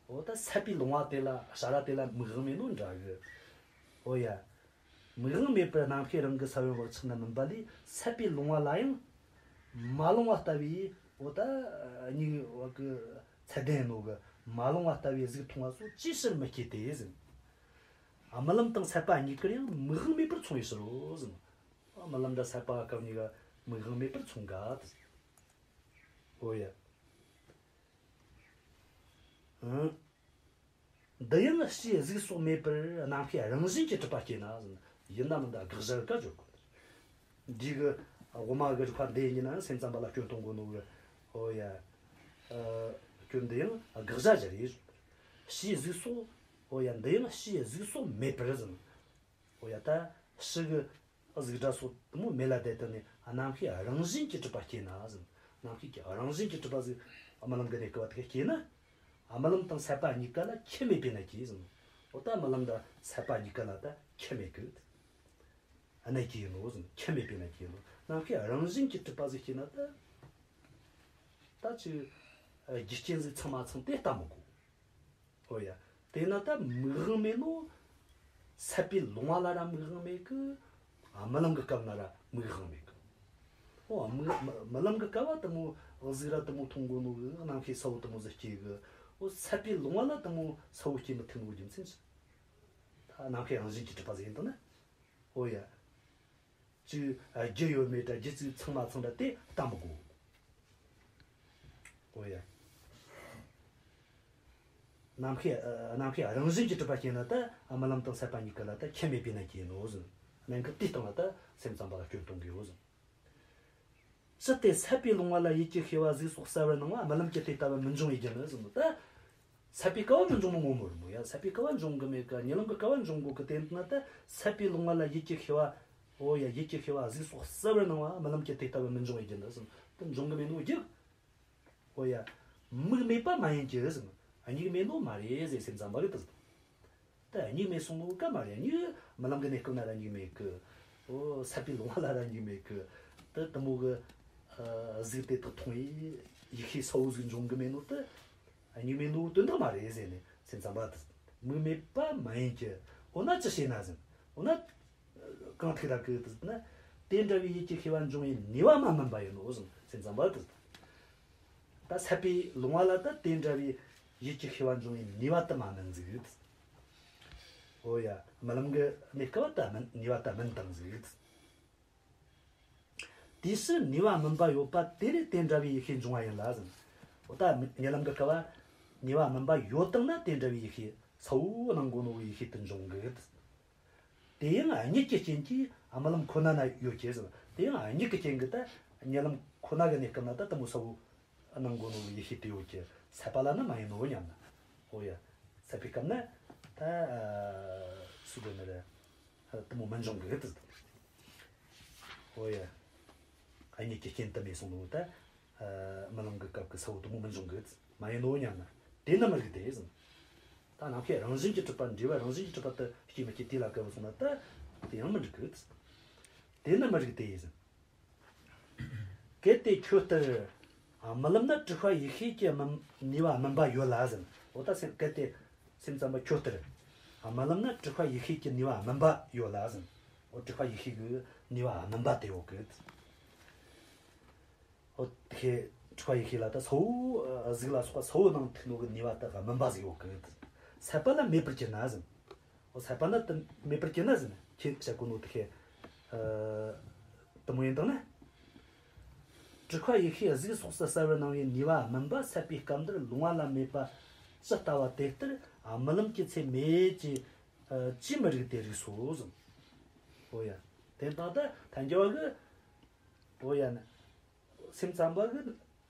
འོ་ད་སད་པའི་ལོང་བ་དེ་ལ་ཞ་ར་དེ་ལ་མིག་དབང་མེད་ནོ་འདྲ་གི། འོ་ཡ། མིག་དབང་མེད་པར་རྣམ་ཤེས་རང་གི་ས་བོན་བག་ཆགས་ནི་མིན་པ་ལས། སད་པའི་ལོང་བ་ལ་ཡང་མ་ལོང་བ་ལྟ་བུའི། འོ་ད་མྱིག་བ་གི་ཚད་ལྡན་ཡིན་ནོ་གི་མ་ལོང་བ་ལྟ་བུའི་གཟུགས་མཐོང་བ་སོགས་ཅིའི་ཕྱིར་མི་སྐྱེ་སྟེ་ཟེར། རྨི་ལམ་དང་སད་པ་གཉིས་ཀར་ཡང་མིག་དབང་མེད་པར་མཚུངས་པའི་ཕྱིར་རོ་ཟེར། རྨི་ལམ་དང་སད་པ་སྐབས་གཉིས་ཀ་མིག་དབང་མེད་པར་མཚུངས་ག། འོ་ཡ། ཨང་། འདི་ཡང་ཕྱིའི་གཟུགས་སོགས་མེད་པར་རྣམ་ཤེས་རང་བཞིན་གྱིས་གྲུབ་པ་སྐྱེ་ན་ཟེར། ཡིན་ན་མིན་ད་དགག་བྱ་ག་བརྗོད་དགོས། འདི་གི་དབུ་མ་གི་རིགས་པ་འདི་ཡིན་ན་སེམས་ཙམ་པ་ལ་སྐྱོན་གཏོང་དགོས་ནོ་གི། འོ་ཡ། ཨ། སྐྱོན་འདི་ཡང་དགག་བྱ་ཞིག་རེད། ཕྱིའི་གཟུགས་སོགས། འོ་ཡ། འདི་ཡང་ཕྱིའི་གཟུགས་སོགས་མེད་པར་ཟེར། འོ་ཡ། ད་ཕྱི་གི་གཟུགས་སྒྲ་སོགས་དེ་མོ་མེད་ལ་དེ་ལྟར་ནས་རྣམ་ཤེས་རང་བཞིན་གྱིས་གྲུབ་པ་སྐྱེ་ན་ཟེར། རྣམ་ཤེས་ཀྱི་རང་བཞིན་གྱིས་གྲུབ་པ་ཟིག་རྨི་ལམ་གྱི་གནས་སྐབས་བ་དེ་ག་སྐྱེ་ན། རྨི་ལམ་དང་སད་པ་གཉིས་ཀ་ལ་ཁྱད་མེད་པས་ན་སྐྱེ་ཟེར། འོ་ད་རྨི་ལམ་དང་སད་པ་གཉིས་ཀ་ལ་ད་ཁྱད་མེད་གི། ན་སྐྱེ་ཡིན་ནོ་ཟེར། ཁྱད་མེད་པས་ན་སྐྱེ་ཡིན་ནོ། རྣམ་ཤེས་རང་བཞིན་གྱིས་གྲུབ་པ་ཟིག་སྐྱེ་ན་ད། ད་ཅིག་རྒྱུ་རྐྱེན་ཟིག་ཚང་མ་ཚང་སྟེ་ལྟ་མི་དགོས། འོ་ཡ། དེས་ན་ད་མིག་དབང་མེད་ནོ། སད་པའི་ལོང་བ་ལ་ར་མིག་དབང་མེད་གི། རྨི་ལམ་གྱི་སྐབས་ན་ར་མིག་དབང་མེད་གི། འོ་མིག་རྨི་ལམ་གྱི་སྐབས་བ་དེ་མོ་གཟུགས་ར་དེ་མོ་མཐོང་གོ་ནོ་གི། རྣམ་ཤེས་གསལ་བོ་དེ་མོ་ཟིག་སྐྱེ་གི། འོ་སད་པའི་ལོང་བ་ལ་དེ་མོ་གསལ་བོ་སྐྱེ་མི་ཐུབ་ནོ་རྒྱུ་མཚན་ཅི། ད་རྣམ་ཤེས་རང་བཞིན་གྱིས་གྲུབ་པ་ཟིག་ཡིན་དང་ན། འོ་ཡ། ཅིག་རྒྱུ་ཡོད་མེད་དྲ་རྒྱུ་ཅིག་ཚང་མ་ཚང་དྲ་དེ་ལྟ་མི་དགོས། འོ་ཡ། རྣམ་ཤེས་རྣམ་ཤེས་རང་བཞིན་གྱིས་གྲུབ་པ་སྐྱེ་ན་ད་རྨི་ལམ་དང་སད་པ་གཉིས་ཀ་ལ་ད་ཁྱད་མེད་པས་ན་སྐྱེ་ནོ་ཟེར། གནད་འགག་དེའི་སྟེང་ལ་ད་སེམས་ཙམ་པ་ལ་སྐྱོན་གཏོང་གི་ཡོད་ཟེར། ཅི་སྟེ་སད་པའི་ལོང་བ་ལ་ཡིད་ཀྱི་ཤེས་པ་གཟུགས་སོགས་གསལ་བར་སྣང་བ་རྨི་ལམ་གྱི་དེ་ལྟ་བུ་མི་འབྱུང་བའི་རྒྱུ་ནི་ཟེར་ནོ་ད། སད་པའི་སྐབས་བ་མི་འབྱུང་ནོ་ངོ་མ་རེད་མོ་ཡ། སད་པའི་སྐབས་བ་འབྱུང་གི་མེད་ཀ། རྨི་ལམ་གྱི་སྐབས་བ་འབྱུང་དགོས་ཀི། དེ་ན་ད་སད་པའི་ལོང་བ་ལ་ཡིད་ཀྱི་ཤེས་པ། འོ་ཡ། ཡིད་ཀྱི་ཤེས་པ་གཟུགས་སོགས་གསལ་བར་སྣང་བ་རྨི་ལམ་གྱི་དེ་ལྟ་བུ་མི་འབྱུང་བའི་རྒྱུ་ནི་ཟེར་ནོ་ད། འབྱུང་གི་མེད་ནོ་རྒྱུ། འོ་ཡ། མིག་མེད་པ་མ་ཡིན་གྱི་ཟེར་ནོ། མིག་མེད་ནོ་མ་རེད་ཟེར། སེམས་ཙམ་པ་གིས་དེ་ཟེར། ད་མིག་མེད་སོང་ནོ་ག་མ་རེད། མིག་རྨི་ལམ་གྱི་གནས་སྐབས་ན་ར་མིག་མེད་གི། འོ་སད་པའི་ལོང་བ་ལ་ར་མིག་མེད་གི། ད་དེ་མོ་གི་ཨ་གཟུགས་དེ་དག་མཐོང་བའི་ཡིད་ཤེས་གསལ་བོ་ཟིག་འབྱུང་གི་མེད་ནོ་ད། མིག་མེད་ནོ་དོན་དག་མ་རེད་ཟེར་ནས་སེམས་ཙམ་པ་དེ་ཟེར། མིག་མེད་པ་མ་ཡིན་གྱི། འོ་ན་ཅི་བྱས་ན་ཟེར། འོ་ན་གང་ཐུག་ར་གི་དེ་ཟེར་ན། དེ་འདྲ་བའི་ཡིད་ཀྱི་ཤེས་པ་འབྱུང་བའི་ནུས་པ་མ་སྨིན་པ་ཡིན་ནོ་ཟེར། སེམས་ཙམ་པ་དེ་ཟེར། ད་སད་པའི་ལོང་བ་ལ་ད་དེ་འདྲ་བའི་ཡིད་ཀྱི་ཤེས་པ་འབྱུང་བའི་ནུས་པ་དེ་མ་སྨིན་ཟིག། འོ་ཡ། རྨི་ལམ་གྱི་གནས་སྐབས་བ་ད་སྨིན། ནུས་པ་ད་སྨིན་བཏང་ཟིག། དེའི་ཕྱིར་ནུས་པ་སྨིན་པ་ཡོད་པ་དེ་ལས་དེ་འདྲ་བའི་ཡིད་ཤེས་འབྱུང་བ་ཡིན་ལ་ཟེར། འོ་ད་རྨི་ལམ་གྱི་སྐབས་བ་ནུས་པ་སྨིན་པ་ཡོད་བཏང་ན་དེ་འདྲ་བའི་ཡིད་ཤེས་གསལ་བོ་སྣང་གོ་ནོ་བའི་ཡིད་ཤེས་དེ་འབྱུང་གི། དེ་ཡང་གཉིད་ཀྱི་རྐྱེན་གྱིས་རྨི་ལམ་ཁོ་ན་ན་ཡོད་ཀྱི་ཟེར། དེ་ཡང་གཉིད་ཀྱི་རྐྱེན་གྱིས་ད་རྨི་ལམ་ཁོ་ན་གི་གནས་སྐབས་ན་ད་དེ་མོ་གསལ་བོ་སྣང་གོ་ནོ་བའི་ཡིད་ཤེས་དེ་ཡོད་ཀྱི། སད་པ་ལ་ནི་མ་ཡིན་ནོ་སྙམ་ན། འོ་ཡ། སད་པའི་སྐབས་ན་ད་ཨ་སུ་དགོས་ནི་རེད། ཨ་དེ་མོ་མི་འབྱུང་གི་ཟེར། འོ་ཡ། གཉིད་ཀྱི་རྐྱེན་དེ་མེད་སོང་ནོ་ད། ཨ་རྨི་ལམ་གྱི་སྐབས་ཀྱི་གསལ་བོ་དེ་མོ་མི་འབྱུང་གི་མ་ཡིན་ནོ་སྙམ་ན། དེ་ནི་མི་རིགས་ཏེ་ཟེར། ད་རྣམ་ཤེས་རང་བཞིན་གྱིས་གྲུབ་པ། འབྲེལ་བ་རང་བཞིན་གྱིས་གྲུབ་པ་དེ་སྐྱེ་མི་སྐྱེ་དེ་ལ་བཀལ་བ་སོང་ན་ད་དེ་ཡང་མི་འགྲིག་གི། དེ་ནི་མི་རིགས་ཏེ་ཟེར། གལ་ཏེ་ཁྱོད་ལྟར་རྨི་ལམ་ན་དྲུག་པ་ཡིད་ཤེས་ཀྱི་སྨིན་ནུས་པ་སྨིན་པ་ཡོད་ལ་ཟེར། འོ་ད་སེམས། གལ་ཏེ་སེམས་ཙམ་པ་ཁྱོད་ལྟར་རྨི་ལམ་ན་དྲུག་པ་ཡིད་ཤེས་ཀྱི་ནུས་པ་སྨིན་པ་ཡོད་ལ་ཟེར། འོ་དྲུག་པ་ཡིད་ཤེས་ཀྱི་ནུས་པ་སྨིན་པ་དེ་ཡོད་གི། འོ་དེ་དྲུག་པ་ཡིད་ཤེས་ལ་ད་གསལ་བོ་གཟུགས་ལ་སོགས་པ་གསལ་བོ་སྣང་ཐུབ་ནོ་གི་ནུས་པ་དག་སྨིན་པ་ཟིག་ཡོད་གི། སད་པ་ལ་མེད་པར་གྱུར་ན་ཟེར། འོ་སད་པ་ན་དེ་མེད་པར་གྱུར་ན་ཟེར་ན་ཁྱེད་བཤད་གོ་ནོ་དེ་ཨ་དེ་མོ་ཡིན་དང་ན། དྲུག་པ་ཡིད་ཤེས་གཟུགས་སོགས་སུ་གསལ་བར་སྣང་བའི་ནུས་པ་སྨིན་པ་སད་པའི་སྐབས་འདིར་ལོང་བ་ལ་མེད་པ་ཇི་ལྟ་བ་དེ་ལྟར་རྨི་ལམ་གྱི་ཚེ་མེད་ཅེས་ཨ་ཅིས་མི་རིགས་ཏེ་རིགས་སོ་ཟེར། འོ་ཡ། དེ་དང་ད་ཐལ་འགྱུར་བ་གི། འོ་ཡ་ནི། སེམས་ཙམ་པ་གི་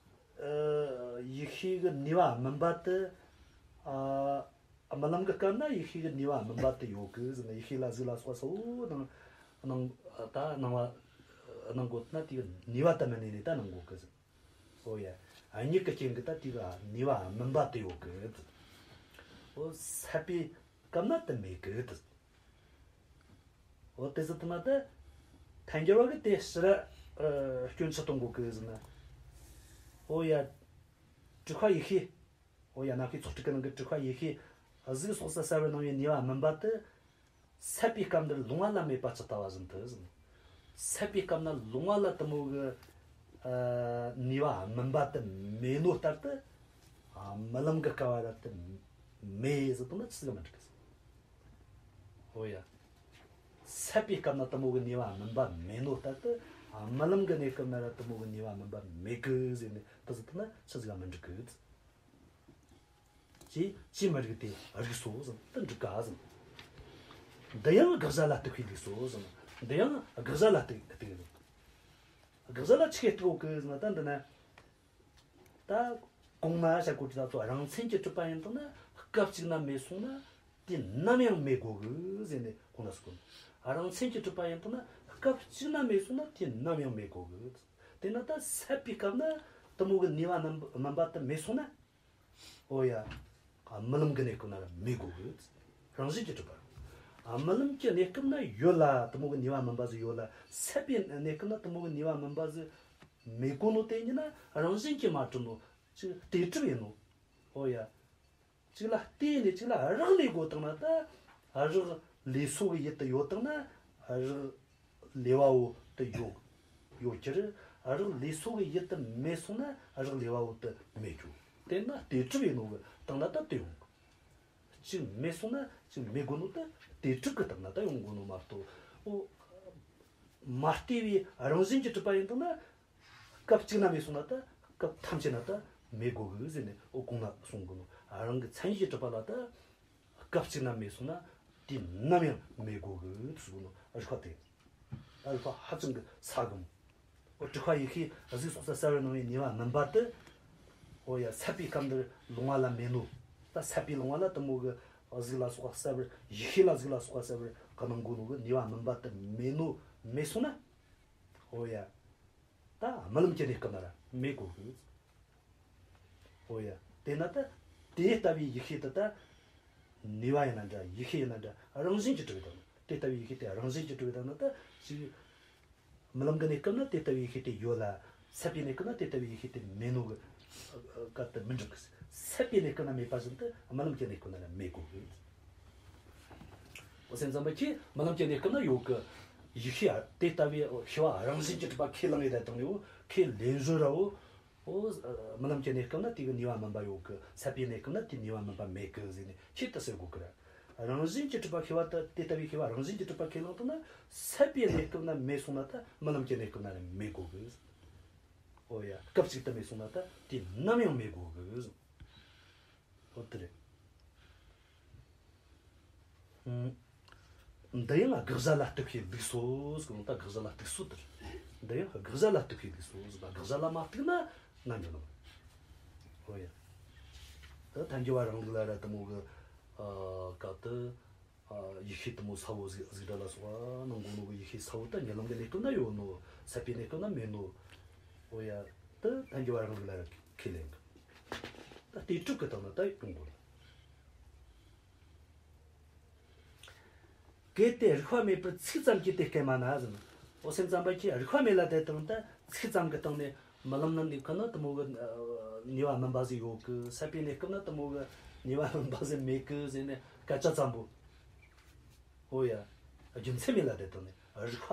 ཡིད་ཤེས་ཀྱི་ནུས་པ་སྨིན་པ་དེ། རྨི་ལམ་གྱི་སྐབས་ན་ཡིད་ཤེས་ཀྱི་ནུས་པ་སྨིན་པ་དེ་ཡོད་གི་ཟེར་ན། ཡིད་ཤེས་ལ་གཟུགས་ལ་སོགས་པ་གསལ་བོ་སྣང་སྣང་ད་སྣང་བ་སྣང་གོ་ན་དེ་གི་ནུས་པ་དེ་མི་གནས་ནས་ད་སྣང་གོ་གི་ཟེར། ཨོ་ཡ། གཉིད་ཀྱི་རྐྱེན་གྱིས་ད་དེ་གི་ནུས་པ་སྨིན་པ་དེ་ཡོད་གི་ཟེར། ཨོ་སད་པའི་སྐབས་ན་དེ་མེད་གི་ཟེར། འོ་དེ་ཟེར་དུས་ན་ད་ཐལ་འགྱུར་བ་གི་དེ་ཕྱིར་ར་སྐྱོན་ཆུད་གཏོང་དགོས་གི་ཟེར་ན། འོ་ཡ། དྲུག་པ་ཡིད་ཤེས། འོ་ཡ། རྣམ་ཤེས་ཚོགས་དྲུག་གི་ནང་གི་དྲུག་པ་ཡིད་ཤེས། གཟུགས་སོགས་སུ་གསལ་བར་སྣང་བའི་ནུས་པ་སྨིན་པ་དེ། སད་པའི་སྐབས་འདིར་ལོང་བ་ལ་མེད་པ་ཇི་ལྟ་བ་བཞིན་དུ་ཟེར། སད་པའི་སྐབས་ན་ལོང་བ་ལ་དེ་མོ་གི་ནུས་པ་སྨིན་པ་དེ་མེད་ནོ་ལྟར་དུ། རྨི་ལམ་གི་སྐབས་ལ་དེ་མེད་ཟེར་དུས་ན་ཆི་ཟིག་མི་འགྲིག་གི་ཟེར། འོ་ཡ། སད་པའི་སྐབས་ན་དེ་མོ་གི་ནུས་པ་སྨིན་པ་མེད་ནོ་ལྟར་དུ། རྨི་ལམ་གི་གནས་སྐབས་ན་ར་དེ་མོ་གི་ནུས་པ་སྨིན་པ་མེད་གི་ཟེར་ནས་དེ་ཟེར་དུས་ན་ཆི་ཟིག་ག་མི་འགྲིག་གི་ཟེར། ཅི་ཅི་མི་རིགས་དེ་རིགས་སོ་ཟེར། དེ་འགྲིག་ག་ཟེར། འདི་ཡང་དགག་བྱ་ལ་ལྟོས་པའི་ལུགས་སོ་ཟེར། འདི་ཡང་དགག་བྱ་ལ་ལྟོས་ལྟོས་ཟེར། དགག་བྱ་ལ་ཆི་གེ་ལྟོས་གི་ཟེར་ན། ད་འདི་ན། ད་གོང་ན་བཤད་གོ་དུས་ད་ཚོ་རང་མཚན་གྱིས་གྲུབ་པ་ཡིན་དང་ན་སྐབས་གཅིག་ན་མེད་སོང་ན་དེ་ནམ་ཡང་མེད་དགོས་གི་ཟེར་ནས་གོང་ན་ཟེར་གོ། རང་མཚན་གྱིས་གྲུབ་པ་ཡིན་དང་ན་སྐབས་གཅིག་ན་མེད་སོང་ན་དེ་ནམ་ཡང་མེད་དགོས་གི། དེ་ན་ད་སད་པའི་སྐབས་ན་དེ་མོ་གི་ནུས་པ་རྣམ་སྨིན་པ་དེ་མེད་སོང་ན། འོ་ཡ། རྨི་ལམ་གྱི་གནས་སྐབས་ན་ར་མེད་དགོས་གི། རང་བཞིན་གྱིས་གྲུབ་པ། རྨི་ལམ་གྱི་གནས་སྐབས་ན་ཡོད་ལ་དེ་མོ་གི་ནུས་པ་སྨིན་པ་ཟིག་ཡོད་ལ། སད་པའི་གནས་སྐབས་ན་དེ་མོ་གི་ནུས་པ་སྨིན་པ་ཟིག་མེད་གོ་ནོ་དེ་ཡིན་ན་རང་བཞིན་གྱིས་མ་གྲུབ་ནོ། ཅིག་དེ་གྲུབ་ཡིན་ནོ། འོ་ཡ། གཅིག་ལ་བརྟེན་ནས་གཅིག་ལ་རག་ལས་དགོས་བཏང་ན་ད། རག་ལས་སོ་གི་ཡུལ་དུ་ཡོད་བཏང་ན་རག་ལས་པ་བོ་དེ་ཡོད་ཡོད་ཀྱི་རེད། རག་ལས་སོ་གི་ཡུལ་དུ་མེད་སོང་ན་རག་ལས་པ་བོ་དེ་མེད་རྒྱུ། དེ་ན་དེ་གྲུབ་ཡིན་ནོ་གི་བཏང་ན་ད་དེ་ཡོང་གི། གཅིག་མེད་སོང་ན་གཅིག་མེད་དགོས་ནོ་ད་དེ་གྲུབ་གི་བཏང་ན་ད་ཡོང་དགོས་ནོ་མ་གཏོགས། འོ། མ་བལྟས་པའི་རང་བཞིན་གྱིས་གྲུབ་པ་ཡིན་དང་ན། སྐབས་གཅིག་ན་མེད་སོང་ན་ད་སྐབས་ཐམས་ཅད་ན་ད་མེད་དགོས་གི་ཟེར་ནས། འོ་གོང་ན་གསུང་གི་ནོ། རང་གི་མཚན་ཉིད་ཀྱིས་གྲུབ་པ་ལ་ད་སྐབས་གཅིག་ན་མེད་སོང་ན་དུས་ནམ་ཡང་མེད་དགོས་གི་ཟེར་གི་ནོ། རིགས་པ་དེ། རིགས་པ་ཧ་ཅང་གི་ས་གི་མོ། འོ་དྲུག་པ་ཡིད་ཤེས་གཟུགས་སོགས་སུ་གསལ་བར་སྣང་བའི་ནུས་པ་སྨིན་པ་དེ། འོ་ཡ། སད་པའི་སྐབས་འདིར་ལོང་བ་ལ་མེད་ནོ། ད་སད་པའི་ལོང་བ་ལ་དེ་མོ་གི་གཟུགས་ལ་སོགས་པ་གསལ་བར། ཡིད་ཤེས་ལ་གཟུགས་ལ་སོགས་པ་གསལ་བར་ག་སྣང་གོ་ནོ་གི་ནུས་པ་སྨིན་པ་དེ་མེད་ནོ། མེད་སོང་ན། འོ་ཡ། ད་རྨི་ལམ་གྱི་གནས་སྐབས་ན་ར་མེད་དགོས་གི། འོ་ཡ། དེས་ན་ད་དེ་ལྟ་བུའི་ཡིད་ཤེས་དེ་ད་ནུས་པ་ཡིན་ན་འདྲ། ཡིད་ཤེས་ཡིན་ན་འདྲ། རང་བཞིན་གྱིས་གྲུབ་པའི་དོན། དེ་ལྟ་བུའི་ཡིད་ཤེས་དེ་རང་བཞིན་གྱིས་གྲུབ་པའི་དོན་ན་ད་ཅིག་རྨི་ལམ་གྱི་གནས་སྐབས་ན་དེ་ལྟ་བུའི་ཡིད་ཤེས་དེ་ཡོད་ལ། སད་པའི་གནས་སྐབས་ན་དེ་ལྟ་བུའི་ཡིད་ཤེས་དེ་མེད་ནོ་གི་སྐབས་དེ་མི་འགྲིག་གི། སད་པའི་གནས་སྐབས་ན་མེད་པ་བཞིན་དུ་རྨི་ལམ་གྱི་གནས་སྐབས་ན་ལ་མེད་དགོས་གི། འོ་སེམས་ཙམ་པ་ཁྱེད་རྨི་ལམ་གྱི་གནས་སྐབས་ན་ཡོད་གི། ཡིད་ཤེས་དེ་ལྟ་བུའི་ཤེས་པ་རང་བཞིན་གྱིས་གྲུབ་པ་ཁས་བླངས་ཡོད་དེ་དང་ནི། འོ་ཁས་ལེན་བཟོ་ར། འོ། འོ། རྨི་ལམ་གྱི་གནས་སྐབས་ན་དེ་གི་ནུས་པ་སྨིན་པ་ཡོད་གི། སད་པའི་གནས་སྐབས་ན་དེ་ནུས་པ་སྨིན་པ་མེད་གི་ཟེར་ནས་ཁྱེད་དེ་ཟེར་དགོས་གི་ར། རང་བཞིན་གྱིས་གྲུབ་པ་ཤེས་པ་དེ་དེ་ལྟ་བུའི་ཤེས་པ་རང་བཞིན་གྱིས་གྲུབ་པ་ཁས་བླངས་བཏང་ན། སད་པའི་གནས་སྐབས་ན་མེད་སོང་ན་ད་རྨི་ལམ་གྱི་གནས་སྐབས་ན་ལ་མེད་དགོས་གི། འོ་ཡ། སྐབས་གཅིག་ཏུ་མེད་སོང་ན་ད་དུས་ནམ་ཡང་མེད་དགོས་གི། འོ་དེ་རེད། ཨང་། འདི་ཡང་དགག་བྱ་ལ་ལྟོས་པའི་ལུགས་སོ་ཟེར་གོ་ནོ། ད་དགག་བྱ་ལ་ལྟོས་སོ་དེ་རེད། འདི་ཡང་དགག་བྱ་ལ་ལྟོས་པའི་ལུགས་སོ་ཟེར་བ། དགག་བྱ་ལ་མ་ལྟོས་ན་ང་འགྱོ་ནོ། འོ་ཡ། ད་ཐལ་འགྱུར་བ་རང་ལུགས་ལ་ར་དེ་མོ་གི་ཨ་སྐབས་དེ། ཨ་ཡིད་ཤེས་དེ་མོ་གསལ་བོ་གཟུགས་གཟུགས་སྒྲ་ལ་སོགས་པ་སྣང་གོ་ནོ་གི་ཡིད་ཤེས་གསལ་བོ་ད་རྨི་ལམ་གྱི་གནས་སྐབས་ན་ཡོད་ནོ། སད་པའི་གནས་སྐབས་ན་མེད་ནོ། འོ་ཡ། ད་ཐལ་འགྱུར་བ་རང་ལུགས་ལ་ར་ཁས་ལེན་གི། ད་དེ་གྲུབ་གི་བཏང་ན་ད་ཡོང་དགོས། གལ་ཏེ་རིགས་པ་མེད་པར་ཚིག་ཙམ་གྱིས་དེ་སྐད་སྨྲ་ན་ཟེར་ན། འོ་སེམས་ཙམ་པ་ཁྱེད་རིགས་པ་མེད་ལ་དེ་བཏང་ད་ཚིག་ཙམ་གྱི་སྟེང་ནས་རྨི་ལམ་ན་གནས་སྐབས་ན་དེ་མོ་གི་ནུས་པ་སྨིན་པ་ཟིག་ཡོད་གི། སད་པའི་གནས་སྐབས་ན་དེ་མོ་གི་ནུས་པ་སྨིན་པ་ཟིག་མེད་གི་ཟེར་ནས་སྐད་ཆ་ཙམ་པོ། འོ་ཡ། རྒྱུ་མཚན་མེད་ལ་དེ་བཏང་ནས་རིགས་པ།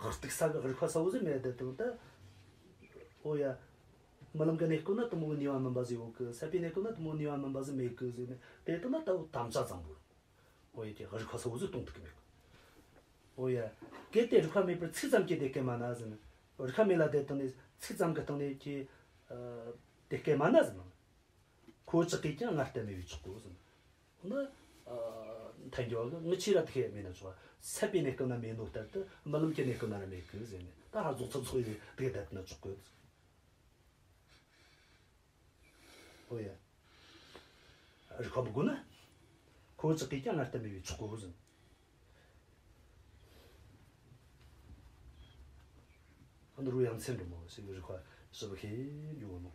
གཏིག་ས་གི་རིགས་པ་གསལ་བོ་ཟིག་མེད་དེ་བཏང་ད། འོ་ཡ། རྨི་ལམ་གྱི་གནས་སྐབས་ན་དེ་མོ་གི་ནུས་པ་སྨིན་པ་ཟིག་ཡོད་གི། སད་པའི་གནས་སྐབས་ན་དེ་མོ་གི་ནུས་པ་སྨིན་པ་ཟིག་མེད་གི་ཟེར་ནས་དེ་བཏང་ན་ད་འོ་དམ་བཅའ་ཙམ་པོ། འོ་ཡ། ཁྱེད་རིགས་པ་གསལ་བོ་ཟིག་གཏོང་ཐུབ་གི་མེད་གི། འོ་ཡ། གལ་ཏེ་རིགས་པ་མེད་པར་ཚིག་ཙམ་གྱིས་དེ་སྐད་སྨྲ་ན་ཟེར་ན། རིགས་པ་མེད་ལ་དེ་བཏང་ནས་ཚིག་ཙམ་གྱི་སྟེང་ནས་ཀྱི་ཨ་དེ་སྐད་སྨྲ་ན་ཟེར་ན། ཁོ་ཅག་གིས་ཀྱང་སྔར་བསྟན་མེད་པས་ཆོག་གོ་ཟེར་ན། འོ་ན། ཨ་ཐལ་འགྱུར་བ་གིས་ངི་ཆོས་ར་དེ་སྐད་སྨྲས་ན་ཆོག་ག། སད་པའི་གནས་སྐབས་ན་མེད་ནོ་ལྟར་དུ་རྨི་ལམ་གྱི་གནས་སྐབས་ན་ར་མེད་གི་ཟེར་ནས་ད་ཧ་རྫོགས་ཚར་ཚོགས་ཡིན་དེ་སྐད་བསྡད་ན་ཆོག་གི། ཨོ་ཡ། རིགས་པ་མི་དགོས་ན། ཁོ་བོ་ཅག་གིས་ཀྱང་སྔར་བསྟན་མེད་པའི་ཆོག་གོ་ཟིན། འདི་རུ་ཡང་ཚན་འགྲོ་མོ་ཞིག་རིགས་པ་ཞིབ་ཁེ་འགྱོ་ནོ།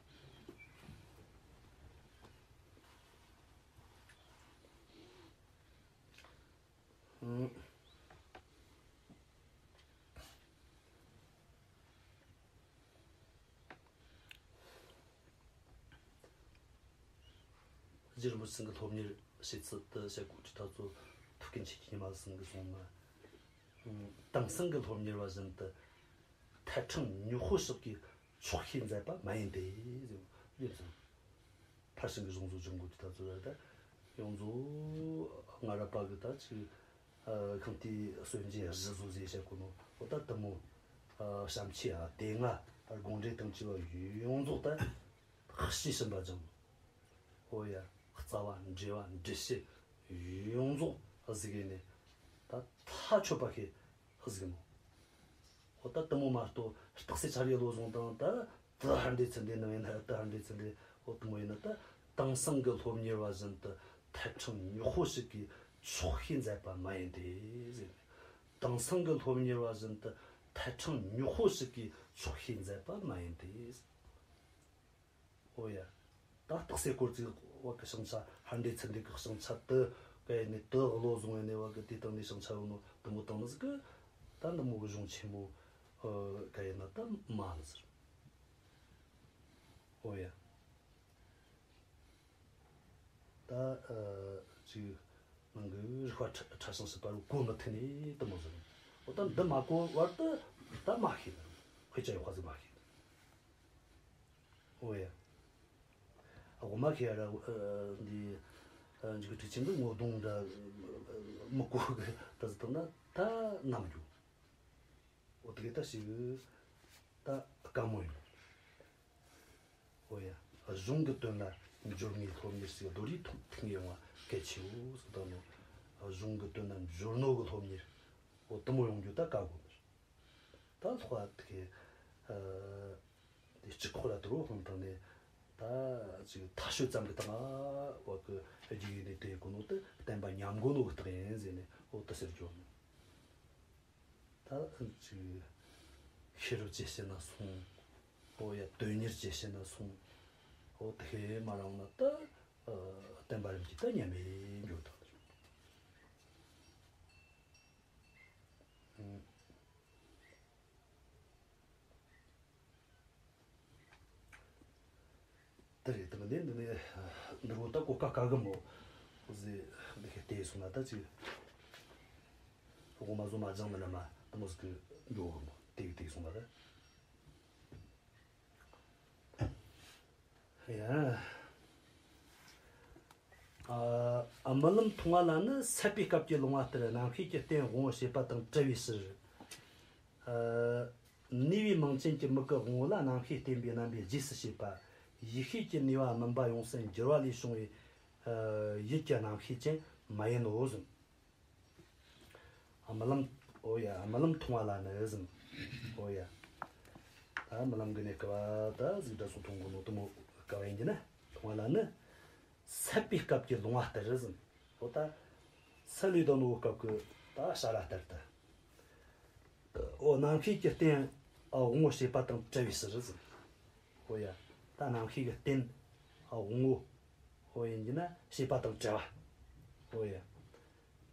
རྗེ་རིན་པོ་ཆེ་གི་སློབ་གཉེར་བྱེད་ཚུལ་དུ་བཤད་གོ་དུས་ད་ཚོ་ཐུབ་ཀུན་ཆེ་གི་ཉི་མ་ཟིན་གི་སོང་ན། དེང་སང་གི་སློབ་གཉེར་བ་བཞིན་དུ་ཐལ་ཕྲེང་ཉི་ཤུ་ཞིག་གིས་ཆོག་ཤེས་མཛད་པ་མ་ཡིན་ཏེ་ཟེར་ཡོད་ཙང་། ཕར་ཕྱིན་གྱི་གཞུང་བཟོ་སྦྱོང་དགོས་ཀྱི་ད་ཚོད་རེད་ད། ཡོངས་རྫོགས་སྔ་རབས་པ་གི་ད་ཅིག་ཨ་ཤིང་རྟའི་སྲོལ་འབྱེད་གཞི་བཟོ་ཟེར་བཤད་གོ་ནོ་འོ་ད་དེ་མོ། ཨ་བྱམས་ཆོས་ཨ་སྡེ་ལྔ་དགོངས་འགྲེལ་དང་བཅས་པ་ཡོངས་རྫོགས་ད་ཤེས་ཕྱིན་པ་ཅང་། འོ་ཡ། རྩ་བ་འགྲེལ་བ་འགྲེལ་བཤད་ཡོངས་རྫོགས་གཟིགས་ནས་ད་ཐག་ཆོད་པ་ཤེས་གཟིགས་ནོ། འོ་ད་དེ་མོ་མ་གཏོགས་རྟགས་གསལ་ཆ་རེ་བློ་བཟུང་དང་ད་དེ་ཧར་འདྲེ་ཚུར་འདྲེ་ནང་ཡིན་ན་དེ་ཧར་འདྲེ་ཚུར་འདྲེ་འོ་དེ་མོ་ཡིན་ན་ད་དེང་སང་གི་སློབ་གཉེར་བ་བཞིན་དུ་ཐལ་ཕྲེང་ཉི་ཤུ་ཞིག་གིས་ཆོག་ཤེས་མཛད་པ་མ་ཡིན་ཏེ་ཟེར། དེང་སང་གི་སློབ་གཉེར་བ་བཞིན་དུ་ཐལ་ཕྲེང་ཉི་ཤུ་ཞིག་གིས་ཆོག་ཤེས་མཛད་པ་མ་ཡིན་ཏེ། འོ་ཡ། ད་རྟགས་གསལ་སྐོར་ཅིག་བ་གི་ཞིང་ཆ་ཧར་འདྲེ་ཚུར་འདྲེ་གི་ཞིང་ཆ་དུ་ག་ཡིན་ནས་དུ་བློ་བཟུང་ཡིན་ནས་བ་གི་དེ་དང་ནས་ཞིང་ཆ་ཡོད་ནོ་དུ་མོ་དང་ནི་ཟིག་གི་ད་འདི་མོ་གི་གཞུང་ཆེན་མོ་ག་ཡིན་ན་ད་མ་ནི་ཟེར། འོ་ཡ། ད་ཅིག་ནང་གི་རིགས་པ་ཕྲ་ཕྲ་ཞིང་ཞིབ་པ་རུ་གོ་མི་ཐུབ་ནས་དུ་མོ་ཟེར། འོ་ད་འདི་མ་གོ་བར་དུ་ད་མ་ཤེས་ནི་དཔེ་ཆ་ཡོད་པ་ཟིག་མ་ཤེས་ནི། འོ་ཡ། ཨ་འོ་མ་ཤེས་ཡ་ར་འདི་འཇིག་གི་དྲི་ཆེན་འདི་ངོ་གདོང་འདྲ་མི་གོ་གི་ད་ཟེར་བཏང་ན་ད་ནམ་རྒྱུ། འོ་དེ་གི་ད་ཞིག་ད་དཀའ་མོ་ཡིན། འོ་ཡ། གཞུང་གི་དོན་ལ་འབྱོར་ངེས་སློབ་གཉེར་ཞིག་རྡོ་རིགས་ཐོག་ཐུག་ངེས་ཡོང་བ་གལ་ཆེའོ་ཟེར་ད་ནོ། གཞུང་གི་དོན་ལ་འབྱོར་ནོ་གི་སློབ་གཉེར་འོ་དུ་མོ་ཡོང་རྒྱུ་ད་དཀའ་གོ་ནི། ད་ལྷོ་བ་དེ་གི་དེ་སྤྱི་ཁོག་ལ་དུ་རོ་ཧང་དང་ནས་ད་ཅིག་ཐ་ཤོད་ཙམ་གི་སྟེང་ང་བ་གི་རྒྱུ་ཡིན་ནས་དེ་གོ་ནོ་དེ་བསྟན་པ་ཉམས་གོ་ནོ་གི་རྟགས་ཡིན་ཟེར་ནས་འོ་དེ་ཟེར་རྒྱུ། ད་ཅིག་ཤེས་རབ་ཅེས་བཤད་ན་སོང་། འོ་ཡ་དོན་གཉེར་ཅེས་བཤད་ན་སོང་། འོ་དེ་ཧེ་མ་རང་ན་ད་བསྟན་པ་རིམ་གྱིས་ད་ཉམས་མེད་འགྱུར་དང་། དེ་རེད་དེ་མི་འདི་འདི་ནས་འདི་རུ་ད་གོ་ཀ་ཀ་གི་མོ་ཟེ་འདི་ཁེ་ལྟས་སོང་ན་ད་ཅིག་གོ་མ་བཟོ་མ་སྦྱང་ན་ལ་མ་དེ་མོ་ཟིག་གི་འགྱོ་གི་མོ་དེ་གི་དེ་སོང་ན་ད་ཡ། ཨ་རྨི་ལམ་མཐོང་བ་ལ་ནི་སད་པའི་སྐབས་ཀྱི་ལོང་བ་ལྟར་རྣམ་ཤེས་ཀྱི་རྟེན་དབང་པོ་བྱེད་པ་དང་བྲལ་བའི་ཕྱིར། ཨ་ནུས་པའི་མིང་ཅན་གྱི་མིག་གི་དབང་པོ་ལ་རྣམ་ཤེས་བརྟེན་པའི་རྣམ་པའི་རྗེས་སུ་བྱེད་པ། ཡིད་ཤེས་ཀྱི་ནུས་པ་སྨིན་པ་ཡོངས་སུ་འགྱུར་བ་ལས་བྱུང་བའི་ཡིད་ཀྱི་རྣམ་ཤེས་ཅན་མ་ཡིན་ནོ་གསུངས། རྨི་ལམ། འོ་ཡ། རྨི་ལམ་མཐོང་བ་ལ་ནི་གསུངས། འོ་ཡ། ད་རྨི་ལམ་གི་གནས་སྐབས་ད་གཟུགས་སྒྲ་སོགས་མཐོང་གོ་ནོ་དུ་མོ་སྐབས་ཡིན་གྱི་ན་མཐོང་བ་ལ་ནི། སད་པའི་སྐབས་ཀྱི་ལོང་བ་ལྟར་གསུངས། འོ་ད། སད་ལས་དང་ནོ་སྐབས་ཀྱི་ད་ཞ་ར་ལྟར་དུ། འོ་རྣམ་ཤེས་ཀྱི་རྟེན་དབང་པོ་བྱེད་པ་དང་བྲལ་བའི་ཕྱིར་ཟེར། འོ་ཡ། ད་རྣམ་ཤེས་ཀྱི་རྟེན་དབང་པོ་འོ་ཡིན་གྱི་ན་བྱེད་པ་དང་བྲལ་བ། འོ་ཡ།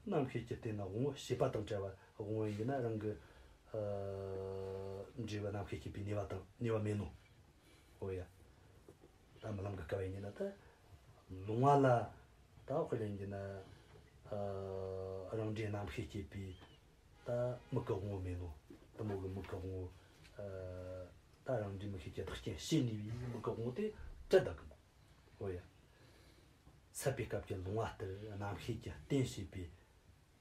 རྣམ་ཤེས་ཀྱི་རྟེན་དབང་པོ་བྱེད་པ་དང་བྲལ་བ་དབང་པོ་ཡིན་གྱི་ན་རང་གི་འབྲས་བུ་རྣམ་ཤེས་སྐྱེད་པའི་ནུས་པ་དང་ནུས་པ་མེད་ནོ། འོ་ཡ། ད་རྨི་ལམ་གྱི་སྐབས་ཡིན་གྱི་ན་ད་ལོང་བ་ལ་ད་དཔེ་ལེན་གྱི་ན་རང་འབྲས་རྣམ་ཤེས་སྐྱེད་པའི་ད་མིག་གི་དབང་པོ་མེད་ནོ། དེ་མོ་གི་མིག་གི་དབང་པོ། ཨ་ད་རང་འབྲས་མིག་ཤེས་ཀྱི་བདག་རྐྱེན་བྱེད་ནུས་པའི་མིག་གི་དབང་པོ་དེ་བྲལ་བཏང་གི་མོ། འོ་ཡ། སད་པའི་སྐབས་ཀྱི་ལོང་བ་ལྟར་རྣམ་ཤེས་ཀྱི་རྟེན་བྱེད་པའི།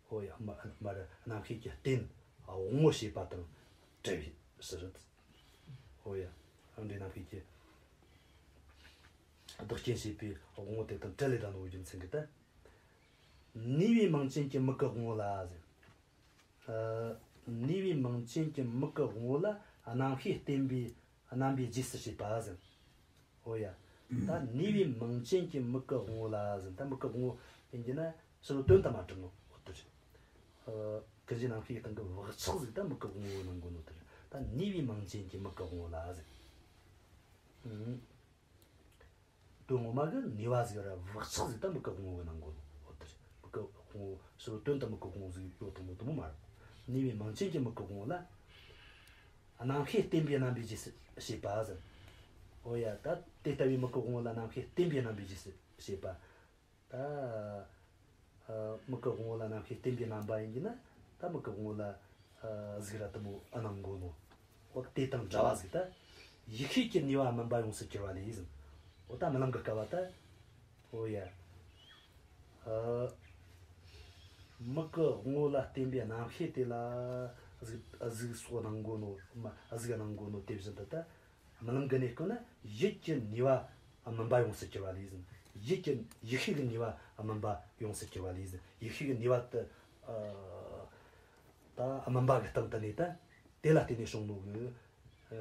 འོ་ཡ། མ་མར་རྣམ་ཤེས་ཀྱི་རྟེན་དབང་པོ་བྱེད་པ་དང་བྲལ་བའི་ཕྱིར། འོ་ཡ། རང་འབྲས་རྣམ་ཤེས་ཀྱི་བདག་རྐྱེན་བྱེད་པའི་དབང་པོ་དེ་དང་བྲལ་ལེ་ད་ནོ་རྒྱུ་མཚན་གྱིས་ད། ནུས་པའི་མིང་ཅན་གྱི་མིག་གི་དབང་པོ་ལ་ཟེར། ཨ་ནུས་པའི་མིང་ཅན་གྱི་མིག་གི་དབང་པོ་ལ་རྣམ་ཤེས་བརྟེན་པའི་རྣམ་པའི་རྗེས་སུ་བྱེད་པ་ཟེར། འོ་ཡ། ད་ནུས་པའི་མིང་ཅན་གྱི་མིག་གི་དབང་པོ་ལ་ཟེར། ད་མིག་གི་དབང་པོ་ཡིན་གྱི་ན་ཕྱི་རོལ་དོན་དུ་མ་གྲུབ་ནོ་འོ་དེ་རེད། ཀུན་གཞི་རྣམ་ཤེས་སྟེང་གི་བག་ཆགས་ཟིག་ད་མིག་གི་དབང་པོ་སྣང་གོ་ནོ་དེ་རེད། ད་ནུས་པའི་མིང་ཅན་གྱི་མིག་གི་དབང་པོ་ལ་ཟེར། དོན་ངོ་མ་གི་ནུས་པ་ཟིག་ར་བག་ཆགས་ཟིག་ད་མིག་གི་དབང་པོ་གི་སྣང་གོ་ནོ་འོ་དེ་རེད། མིག་གི་དབང་པོ་ཕྱི་རོལ་དོན་དུ་མིག་གི་དབང་པོ་ཟིག་ཡོད་དང་མེད་དེ་མོ་མ་རེད། ནུས་པའི་མིང་ཅན་གྱི་མིག་གི་དབང་པོ་ལ། རྣམ་ཤེས་བརྟེན་པའི་རྣམ་པའི་རྗེས་སུ་བྱེད་པ་ཟེར། འོ་ཡ། ད་དེ་ལྟ་བུའི་མིག་གི་དབང་པོ་ལ་རྣམ་ཤེས་བརྟེན་པའི་རྣམ་པའི་རྗེས་སུ་བྱེད་པ། ད་ཨ་མིག་གི་དབང་པོ་ལ་རྣམ་ཤེས་བརྟེན་པའི་རྣམ་པ་ཡིན་གྱི་ན། ད་མིག་གི་དབང་པོ་ལ་ཨ་གཟུགས་ར་དེ་མོ་ཨ་སྣང་གོ་ནོ། འོ་དེ་དང་འདྲ་བ་ཟིག་ད་ཡིད་ཤེས་ཀྱི་ནུས་པ་སྨིན་པ་ཡོངས་སུ་གྱུར་པ་ལས་ཟེར། འོ་ད་རྨི་ལམ་གྱི་སྐབས་བ་ད། འོ་ཡ། ཨ་མིག་གི་དབང་པོ་ལ་བརྟེན་པའི་རྣམ་ཤེས་དེ་ལ་གཟུགས་གཟུགས་སོགས་སྣང་གོ་ནོ། མ་གཟུགས་སྣང་གོ་ནོ་དེ་བཞིན་དུ་ད་རྨི་ལམ་གྱི་གནས་སྐབས་ན་ཡིད་ཀྱི་ནུས་པ་སྨིན་པ་ཡོངས་སུ་གྱུར་པ་ལས་ཟེར། ཡིད་ཀྱི་ཡིད་ཤེས་ཀྱི་ནུས་པ་སྨིན་པ་ཡོངས་སུ་གྱུར་པ་ལས་ཟེར། ཡིད་ཤེས་ཀྱི་ནུས་པ་དེ་ཨ་ད་སྨིན་པ་གི་སྟེང་དུ་ནས་ད་དེ་ལ་བརྟེན་ནས་བྱུང་ནོ་གི་ཨ་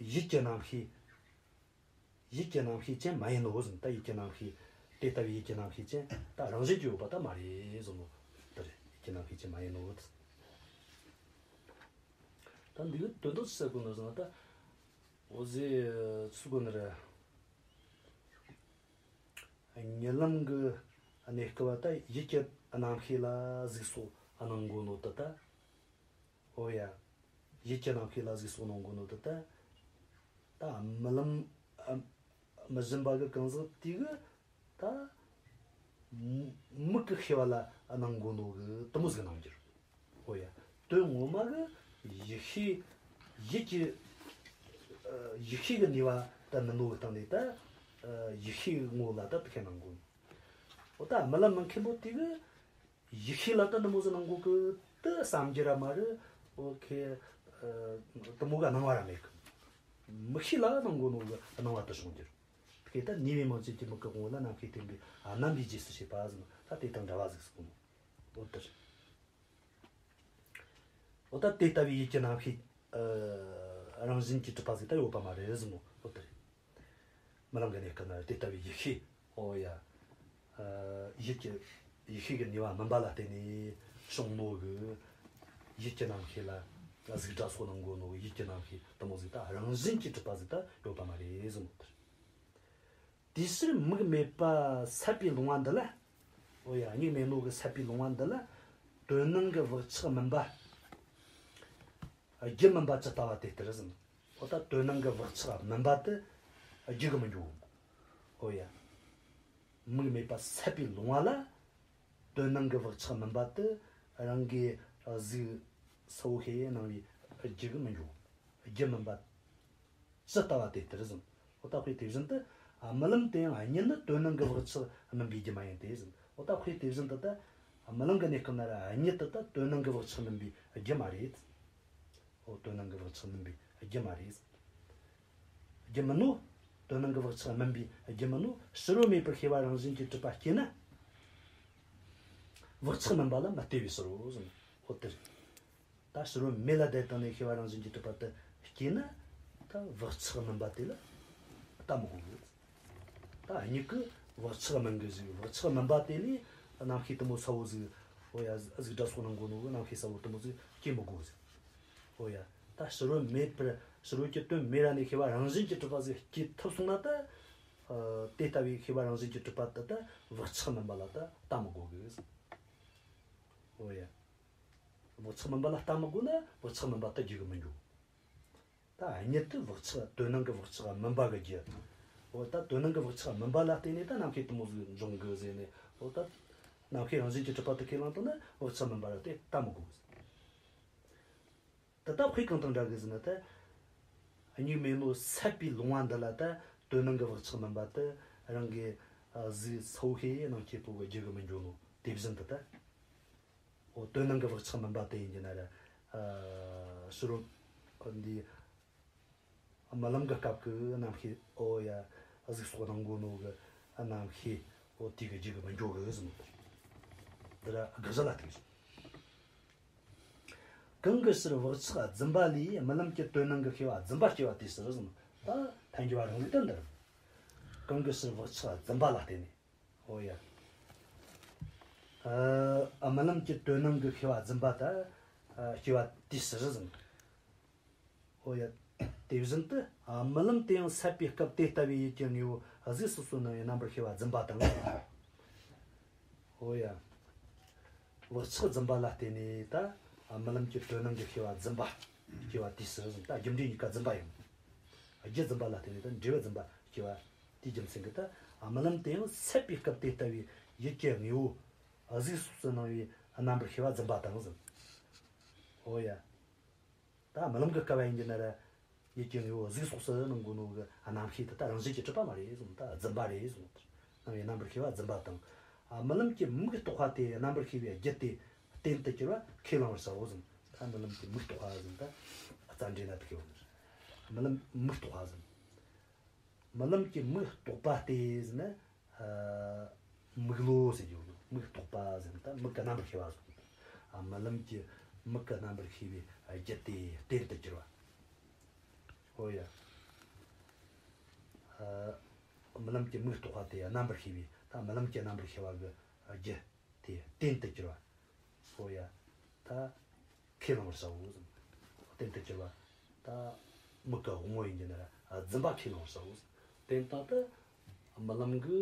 ཡིད་ཀྱི་རྣམ་ཤེས། ཡིད་ཀྱི་རྣམ་ཤེས་ཅན་མ་ཡིན་ནོ་ཟེར། ད་ཡིད་ཀྱི་རྣམ་ཤེས། དེ་ལྟ་བུའི་ཡིད་ཀྱི་རྣམ་ཤེས་ཅན་ད་རང་བཞིན་གྱིས་ཡོད་པ་ད་མ་རེད་ཟེར་ནོ། ད་རེད། ཡིད་ཀྱི་རྣམ་ཤེས་ཅན་མ་ཡིན་ནོ། ད་འདི་གི་དོན་དག་ཅི་ཟེར་གོ་ནི་ཟེར་ན། ད་འོ་ཟེ་ཚུགས་གོ་ནི་རེད། རྨི་ལམ་གྱི་གནས་སྐབས་བ་ད་ཡིད་ཀྱི་རྣམ་ཤེས་ལ་གཟུགས་སོགས་སྣང་གོ་ནོ་དེ་ད། འོ་ཡ། ཡིད་ཀྱི་རྣམ་ཤེས་ལ་གཟུགས་སོགས་སྣང་གོ་ནོ་དེ་ད། ད་རྨི་ལམ་ཨ་རྨི་བཞིན་པ་གི་གང་ཟག་དེ་གི་ད་མིག་གི་ཤེས་པ་ལ་སྣང་གོ་ནོ་གི་དེ་མོ་ཟིག་སྣང་རྒྱུ་རེད། འོ་ཡ། དོན་ངོ་མ་གི་ཡིད་ཤེས། ཡིད་ཀྱི་ཨ་ཡིད་ཤེས་གི་ནུས་པ་ད་མིན་ནོ་གི་སྟེང་ནས་ད་ཨ་ཡིད་ཤེས་གི་ངོ་ལ་ད་དེ་ཁས་སྣང་གོ་ནོ། འོ་ད་རྨི་ལམ་མི་མཁན་པོ་དེ་གི་ཡིད་ཤེས་ལ་ད་འདི་མོ་ཟིག་སྣང་གོ་གི་དེ་བསམ་རྒྱུ་ར་མ་རེད། འོ་ཁེ། ཨ་དེ་མོ་གི་སྣང་བ་ར་མེད་གི། མིག་ཤེས་ལ་སྣང་གོ་ནོ་གི་སྣང་བ་དེ་བྱུང་རྒྱུ་རེད། དེ་ད་ནུས་པའི་མིང་ཅན་གྱི་མིག་གི་དབང་པོ་ལ་རྣམ་ཤེས་བརྟེན་པའི་ཨ་རྣམ་པའི་རྗེས་སུ་བྱེད་པ་ཟེར་ན། ད་དེ་དང་འདྲ་བ་ཟིག་གསུངས་ནོ། འོ་དེ་རེད། འོ་ད་དེ་ལྟ་བུའི་ཡིད་ཀྱི་རྣམ་ཤེས་ཨ་རང་བཞིན་གྱིས་གྲུབ་པ་ཟིག་ད་ཡོད་པ་མ་རེད་ཟེར་ནོ། འོ་དེ་རེད། རྨི་ལམ་གྱི་གནས་སྐབས་ན་དེ་ལྟ་བུའི་ཡིད་ཤེས། འོ་ཡ། ཨ་ཡིད་ཀྱི་ཡིད་ཤེས་ཀྱི་ནུས་པ་སྨིན་པ་ལ་བརྟེན་ནས་བྱུང་ནོ་གི་ཡིད་ཀྱི་རྣམ་ཤེས་ལ་གཟུགས་སྒྲ་སོགས་སྣང་གོ་ནོ་གི་ཡིད་ཀྱི་རྣམ་ཤེས་དེ་མོ་ཟིག་ད་རང་བཞིན་གྱིས་གྲུབ་པ་ཟིག་ད་ཡོད་པ་མ་རེད་ཟེར་ནོ་དེ་རེད། དེའི་ཕྱིར་མིག་མེད་པ་སད་པའི་ལོང་བ་འདི་ལ། འོ་ཡ། མིག་མེད་ནོ་གི་སད་པའི་ལོང་བ་འདི་ལ་དོན་སྣང་གི་བག་ཆགས་སྨིན་པ། རྒྱུ་སྨིན་པ་ཇི་ལྟ་བ་དེ་ལྟར་ཟེར། འོ་ད་དོན་སྣང་གི་བག་ཆགས་སྨིན་པ་དེ་རྒྱུ་གི་མི་འགྱུར། འོ་ཡ། མིག་མེད་པ་སད་པའི་ལོང་བ་ལ་དོན་སྣང་གི་བག་ཆགས་སྨིན་པ་དེ་རང་གི་གཟུགས་ས་བོ་ཤེས་སྣང་བའི་རྒྱུ་གི་མི་འགྱུར། རྒྱུ་སྨིན་པ་ཇི་ལྟ་བ་དེ་ལྟར་ཟེར། འོ་ད་དཔེ་དེ་བཞིན་དུ་ཨ་རྨི་ལམ་དེ་ཡང་གཉིད་ནི་དོན་སྣང་གི་བག་ཆགས་སྨིན་པའི་རྒྱུ་མ་ཡིན་ཏེ་ཟེར། འོ་ད་དཔེ་དེ་བཞིན་དུ་ད་རྨི་ལམ་གྱི་གནས་སྐབས་ན་ར་གཉིད་དེ་ད་དོན་སྣང་གི་བག་ཆགས་སྨིན་པའི་རྒྱུ་མ་རེད། འོ་དོན་སྣང་གི་བག་ཆགས་སྨིན་པའི་རྒྱུ་མ་རེད། རྒྱུ་མིན་ནོ། དོན་སྣང་གི་བག་ཆགས་སྨིན་པའི་རྒྱུ་མིན་ནོ། ཕྱི་རོལ་མེད་པར་ཤེས་པ་རང་བཞིན་གྱིས་གྲུབ་པ་སྐྱེས་ན། བག་ཆགས་སྨིན་པ་ལ་མི་ལྟོས་པའི་ཕྱིར་རོ་ཟེར། འོ་དེ་རེད། ད་ཕྱི་རོལ་མེད་ལ་བསྡད་བཏང་ནས་ཤེས་པ་རང་བཞིན་གྱིས་གྲུབ་པ་དེ་སྐྱེས་ན། ད་བག་ཆགས་སྨིན་པ་དེ་ལ་ལྟ་མི་དགོས་གི། ད་གཉིད་ཀྱི་བག་ཆགས་སྨིན་གི་ཟིག། བག་ཆགས་སྨིན་པ་དེ་ལས་རྣམ་ཤེས་དེ་མོ་གསལ་བོ་ཟིག། འོ་ཡ། གཟུགས་སྒྲ་སོགས་སྣང་གོ་ནོ་གི་རྣམ་ཤེས་གསལ་བོ་དེ་མོ་ཟིག་སྐྱེ་མི་དགོས་ཟིག། འོ་ཡ། ད་ཕྱི་རོལ་མེད་པར་ཕྱི་རོལ་གྱི་དོན་མེད་ར་ནས་ཤེས་པ་རང་བཞིན་གྱིས་གྲུབ་པ་ཟིག་སྐྱེ་ཐུབ་སོང་ན། ད་ཨ་དེ་ལྟ་བུའི་ཤེས་པ་རང་བཞིན་གྱིས་གྲུབ་པ་དེ་ད་བག་ཆགས་སྨིན་པ་ལ་ད་ལྟ་མི་དགོས་གི་ཟིག། འོ་ཡ། བག་ཆགས་སྨིན་པ་ལ་ལྟ་མི་དགོས་ན་བག་ཆགས་སྨིན་པ་ད་རྒྱུ་གི་མི་འགྱུར། ད་གཉིད་དེ་བག་ཆགས་དོན་སྣང་གི་བག་ཆགས་སྨིན་པ་གི་རྒྱུ། འོ་ད་དོན་སྣང་གི་བག་ཆགས་སྨིན་པ་ལ་བརྟེན་ནས་ད་རྣམ་ཤེས་དེ་མོ་ཟིག་འབྱུང་གི་ཟེར་ནས། འོ་ད་རྣམ་ཤེས་རང་བཞིན་གྱིས་གྲུབ་པ་དེ་ཁས་བླངས་བཏང་ན་བག་ཆགས་སྨིན་པ་ལ་དེ་ལྟ་མི་དགོས་ཟེར། ད་ལྟ་དཔེ་གང་དང་འདྲ་གི་ཟེར་ན། ད་གཉིད་མེད་ནོ་སད་པའི་ལོང་བ་འདི་ལ་ད་དོན་སྣང་གི་བག་ཆགས་སྨིན་པ་དེ་རང་གི་ཨ་གཟུགས་ས་བོ་ཤེས་སྣང་སྐྱེས་པོ་གི་རྒྱུ་གི་མི་འགྱུར་ནོ་དེ་བཞིན་དུ་ད། འོ་དོན་སྣང་གི་བག་ཆགས་སྨིན་པ་དེ་ཡིན་གྱི་ན་ར། ཨ་ཕྱི་རོལ་འདི་རྨི་ལམ་གྱི་སྐབས་ཀྱི་རྣམ་ཤེས། འོ་ཡ། གཟུགས་སོགས་སྣང་གོ་ནོ་གི་རྣམ་ཤེས། འོ་དེ་གི་རྒྱུ་གི་མི་འགྱུར་གི་ཟེར་ནོ། འདི་ར་དགག་བྱ་ལ་ཐུག་ཅིང་། གང་གི་ཕྱིར་བག་ཆགས་རྫུན་པ་ལས་རྨི་ལམ་གྱི་དོན་སྣང་གི་ཤེས་པ་རྫུན་པ་སྐྱེ་བ་དེའི་ཕྱིར་ཟེར་ནོ། ད་ཐལ་འགྱུར་བ་རང་ལུགས་དེ་འདིར། གང་གི་ཕྱིར་བག་ཆགས་རྫུན་པ་ལ་བརྟེན་ནས། འོ་ཡ། ཨ། རྨི་ལམ་གྱི་དོན་སྣང་གི་ཤེས་པ་རྫུན་པ་དང་། ཨ། སྐྱེ་བ་དེའི་ཕྱིར་ཟེར། འོ་ཡ། དེ་བཞིན་དུ་རྨི་ལམ་དེ་ཡང་སད་པའི་སྐབས་དེ་ལྟ་བུའི་ཡུལ་གྱི་དངོས་པོ་གཟུགས་སོ་སོར་སྣང་བའི་རྣམ་པར་ཤེས་པ་རྫུན་པ་དང་། འོ་ཡ། བག་ཆགས་རྫུན་པ་ལ་བརྟེན་ནས་ད་རྨི་ལམ་གྱི་དོན་སྣང་གི་ཤེས་པ་རྫུན་པ་སྐྱེ་བ་དེའི་ཕྱིར་ཟེར། ད་རྒྱུ་འབྲས་གཉིས་ཀ་རྫུན་པ་ཡིན། རྒྱུ་རྫུན་པ་ལ་བརྟེན་ནས་ད་འབྲས་བུ་རྫུན་པ་སྐྱེ་བ་དེའི་རྒྱུ་མཚན་གྱིས་ད་རྨི་ལམ་དེ་ཡང་སད་པའི་སྐབས་དེ་ལྟ་བུའི་ཡུལ་གྱི་དངོས་པོ་གཟུགས་སོ་སོར་སྣང་བའི་རྣམ་པར་ཤེས་པ་རྫུན་པ་དང་ཟེར། འོ་ཡ། ད་རྨི་ལམ་གྱི་སྐབས་ཡིན་གྱི་ན་ར། ཡུལ་གྱི་དངོས་པོ་གཟུགས་སོ་སོར་སྣང་གོ་ནོ་གི་རྣམ་ཤེས་དེ་ད་རང་བཞིན་གྱིས་གྲུབ་པ་མ་རེད་གསུངས། ད་རྫུན་པ་རེད་གསུངས། སྣང་བའི་རྣམ་པར་ཤེས་པ་རྫུན་པ་དང་། རྨི་ལམ་གྱི་མིག་རྟོགས་པ་དེ་རྣམ་པར་ཤེས་པའི་རྒྱུ་དེ་རྟེན་དུ་གྱུར་པ་ཁས་བླང་བར་བྱའོ་གསུངས། ད་རྨི་ལམ་གྱི་མིག་རྟོགས་པ་ཟེར། ད་རྩ་འགྲེལ་ན་དེ་གི་བ་ནི། རྨི་ལམ་མིག་རྟོགས་པ་ཟེར། རྨི་ལམ་གྱི་མིག་རྟོགས་པ་སྟེ་ཟེར་ན། ཨ། མིག་བློ་ཟེར་རྒྱུ། མིག་རྟོགས་པ་ཟེར་ན་ད་མིག་གི་རྣམ་པར་ཤེས་པ་ཟེར། ཨ། རྨི་ལམ་གྱི་མིག་གི་རྣམ་པར་ཤེས་པའི་རྒྱུ་དེ་རྟེན་དུ་གྱུར་པ། འོ་ཡ། ཨ། རྨི་ལམ་གྱི་མིག་རྟོགས་པ་དེ་རྣམ་པར་ཤེས་པའི། ད་རྨི་ལམ་གྱི་རྣམ་པར་ཤེས་པ་གི་རྒྱུ་དེ་རྟེན་དུ་གྱུར་པ། འོ་ཡ། ད་ཁས་བླང་བར་བྱའོ་ཟེར། རྟེན་དུ་གྱུར་པ། ད་མིག་གི་དབང་པོ་ཡིན་གྱི་ན་ར་རྫུན་པ་ཁས་བླང་བར་བྱའོ་ཟེར། དེ་ལྟ་སྟེ་རྨི་ལམ་གྱི།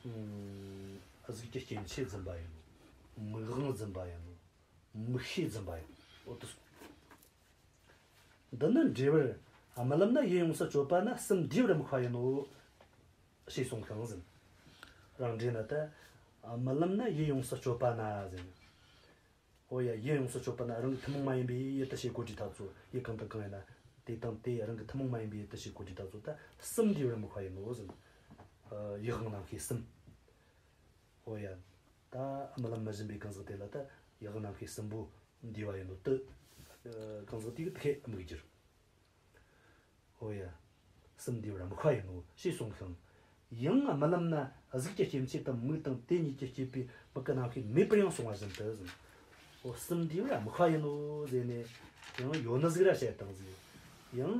ཨ། གཟུགས་ཀྱི་སྐྱེ་མཆེད་རྫུན་པ་ཡིན་ནོ། མིག་དབང་རྫུན་པ་ཡིན་ནོ། མིག་ཤེས་རྫུན་པ་ཡིན་ནོ། འོ་དེ་སོང་། འདི་ནི་འགྲེལ་པར། རྨི་ལམ་ན་ཡིད་ཡོངས་སུ་གཅོད་པ་ན་གསུམ་འདུས་པར་དམིགས་པ་ཡིན་ནོ། ཞེས་གསུངས་ཤིང་ཟེར། རང་འགྲེལ་ན་ད། རྨི་ལམ་ན་ཡིད་ཡོངས་སུ་གཅོད་པ་ན་ཟེར། འོ་ཡ། ཡིད་ཡོངས་སུ་གཅོད་པ་ན་རང་གི་ཐུན་མོང་མ་ཡིན་པའི་ཡུལ་དུ་བྱེད་དགོས་དུས་ད་ཚོ། ཡུལ་གང་དང་གང་ཡིན་ན་དེ་དང་དེ་རང་གི་ཐུན་མོང་མ་ཡིན་པའི་ཡུལ་དུ་བྱེད་དགོས་དུས་ད་ཚོ། ད་གསུམ་འདུས་པར་དམིགས་པ་ཡིན་ནོ་ཟེར། ཡུལ་དབང་རྣམ་ཤེས་གསུམ། འོ་ཡ། ད་རྨི་ལམ་རྨི་བཞིན་པའི་གང་ཟག་དེ་ལ་ད་ཡུལ་དབང་རྣམ་ཤེས་གསུམ་པོ་འདུས་པ་ཡིན་ནོ་དེ། གང་ཟག་དེ་གིས་དེ་ཁས་དམིགས་རྒྱུར། འོ་ཡ། གསུམ་འདུས་པར་དམིགས་པ་ཡིན་ནོ་ཞེས་གསུངས་ཤིང་། ཡང་རྨི་ལམ་ན་གཟུགས་ཀྱི་སྐྱེ་མཆེད་དམ་མིག་དང་དེ་གཉིས་ཀྱིས་སྐྱེད་པའི་མིག་གི་རྣམ་ཤེས་མེད་པར་ཡང་གསུངས་པ་བཞིན་དུ་ཟེར། འོ་གསུམ་འདུས་པར་དམིགས་པ་ཡིན་ནོ་ཟེར་ནས། ཡང་ཡོད་ནི་ཟིག་ར་བཤད་བཏང་ཟིག། ཡང་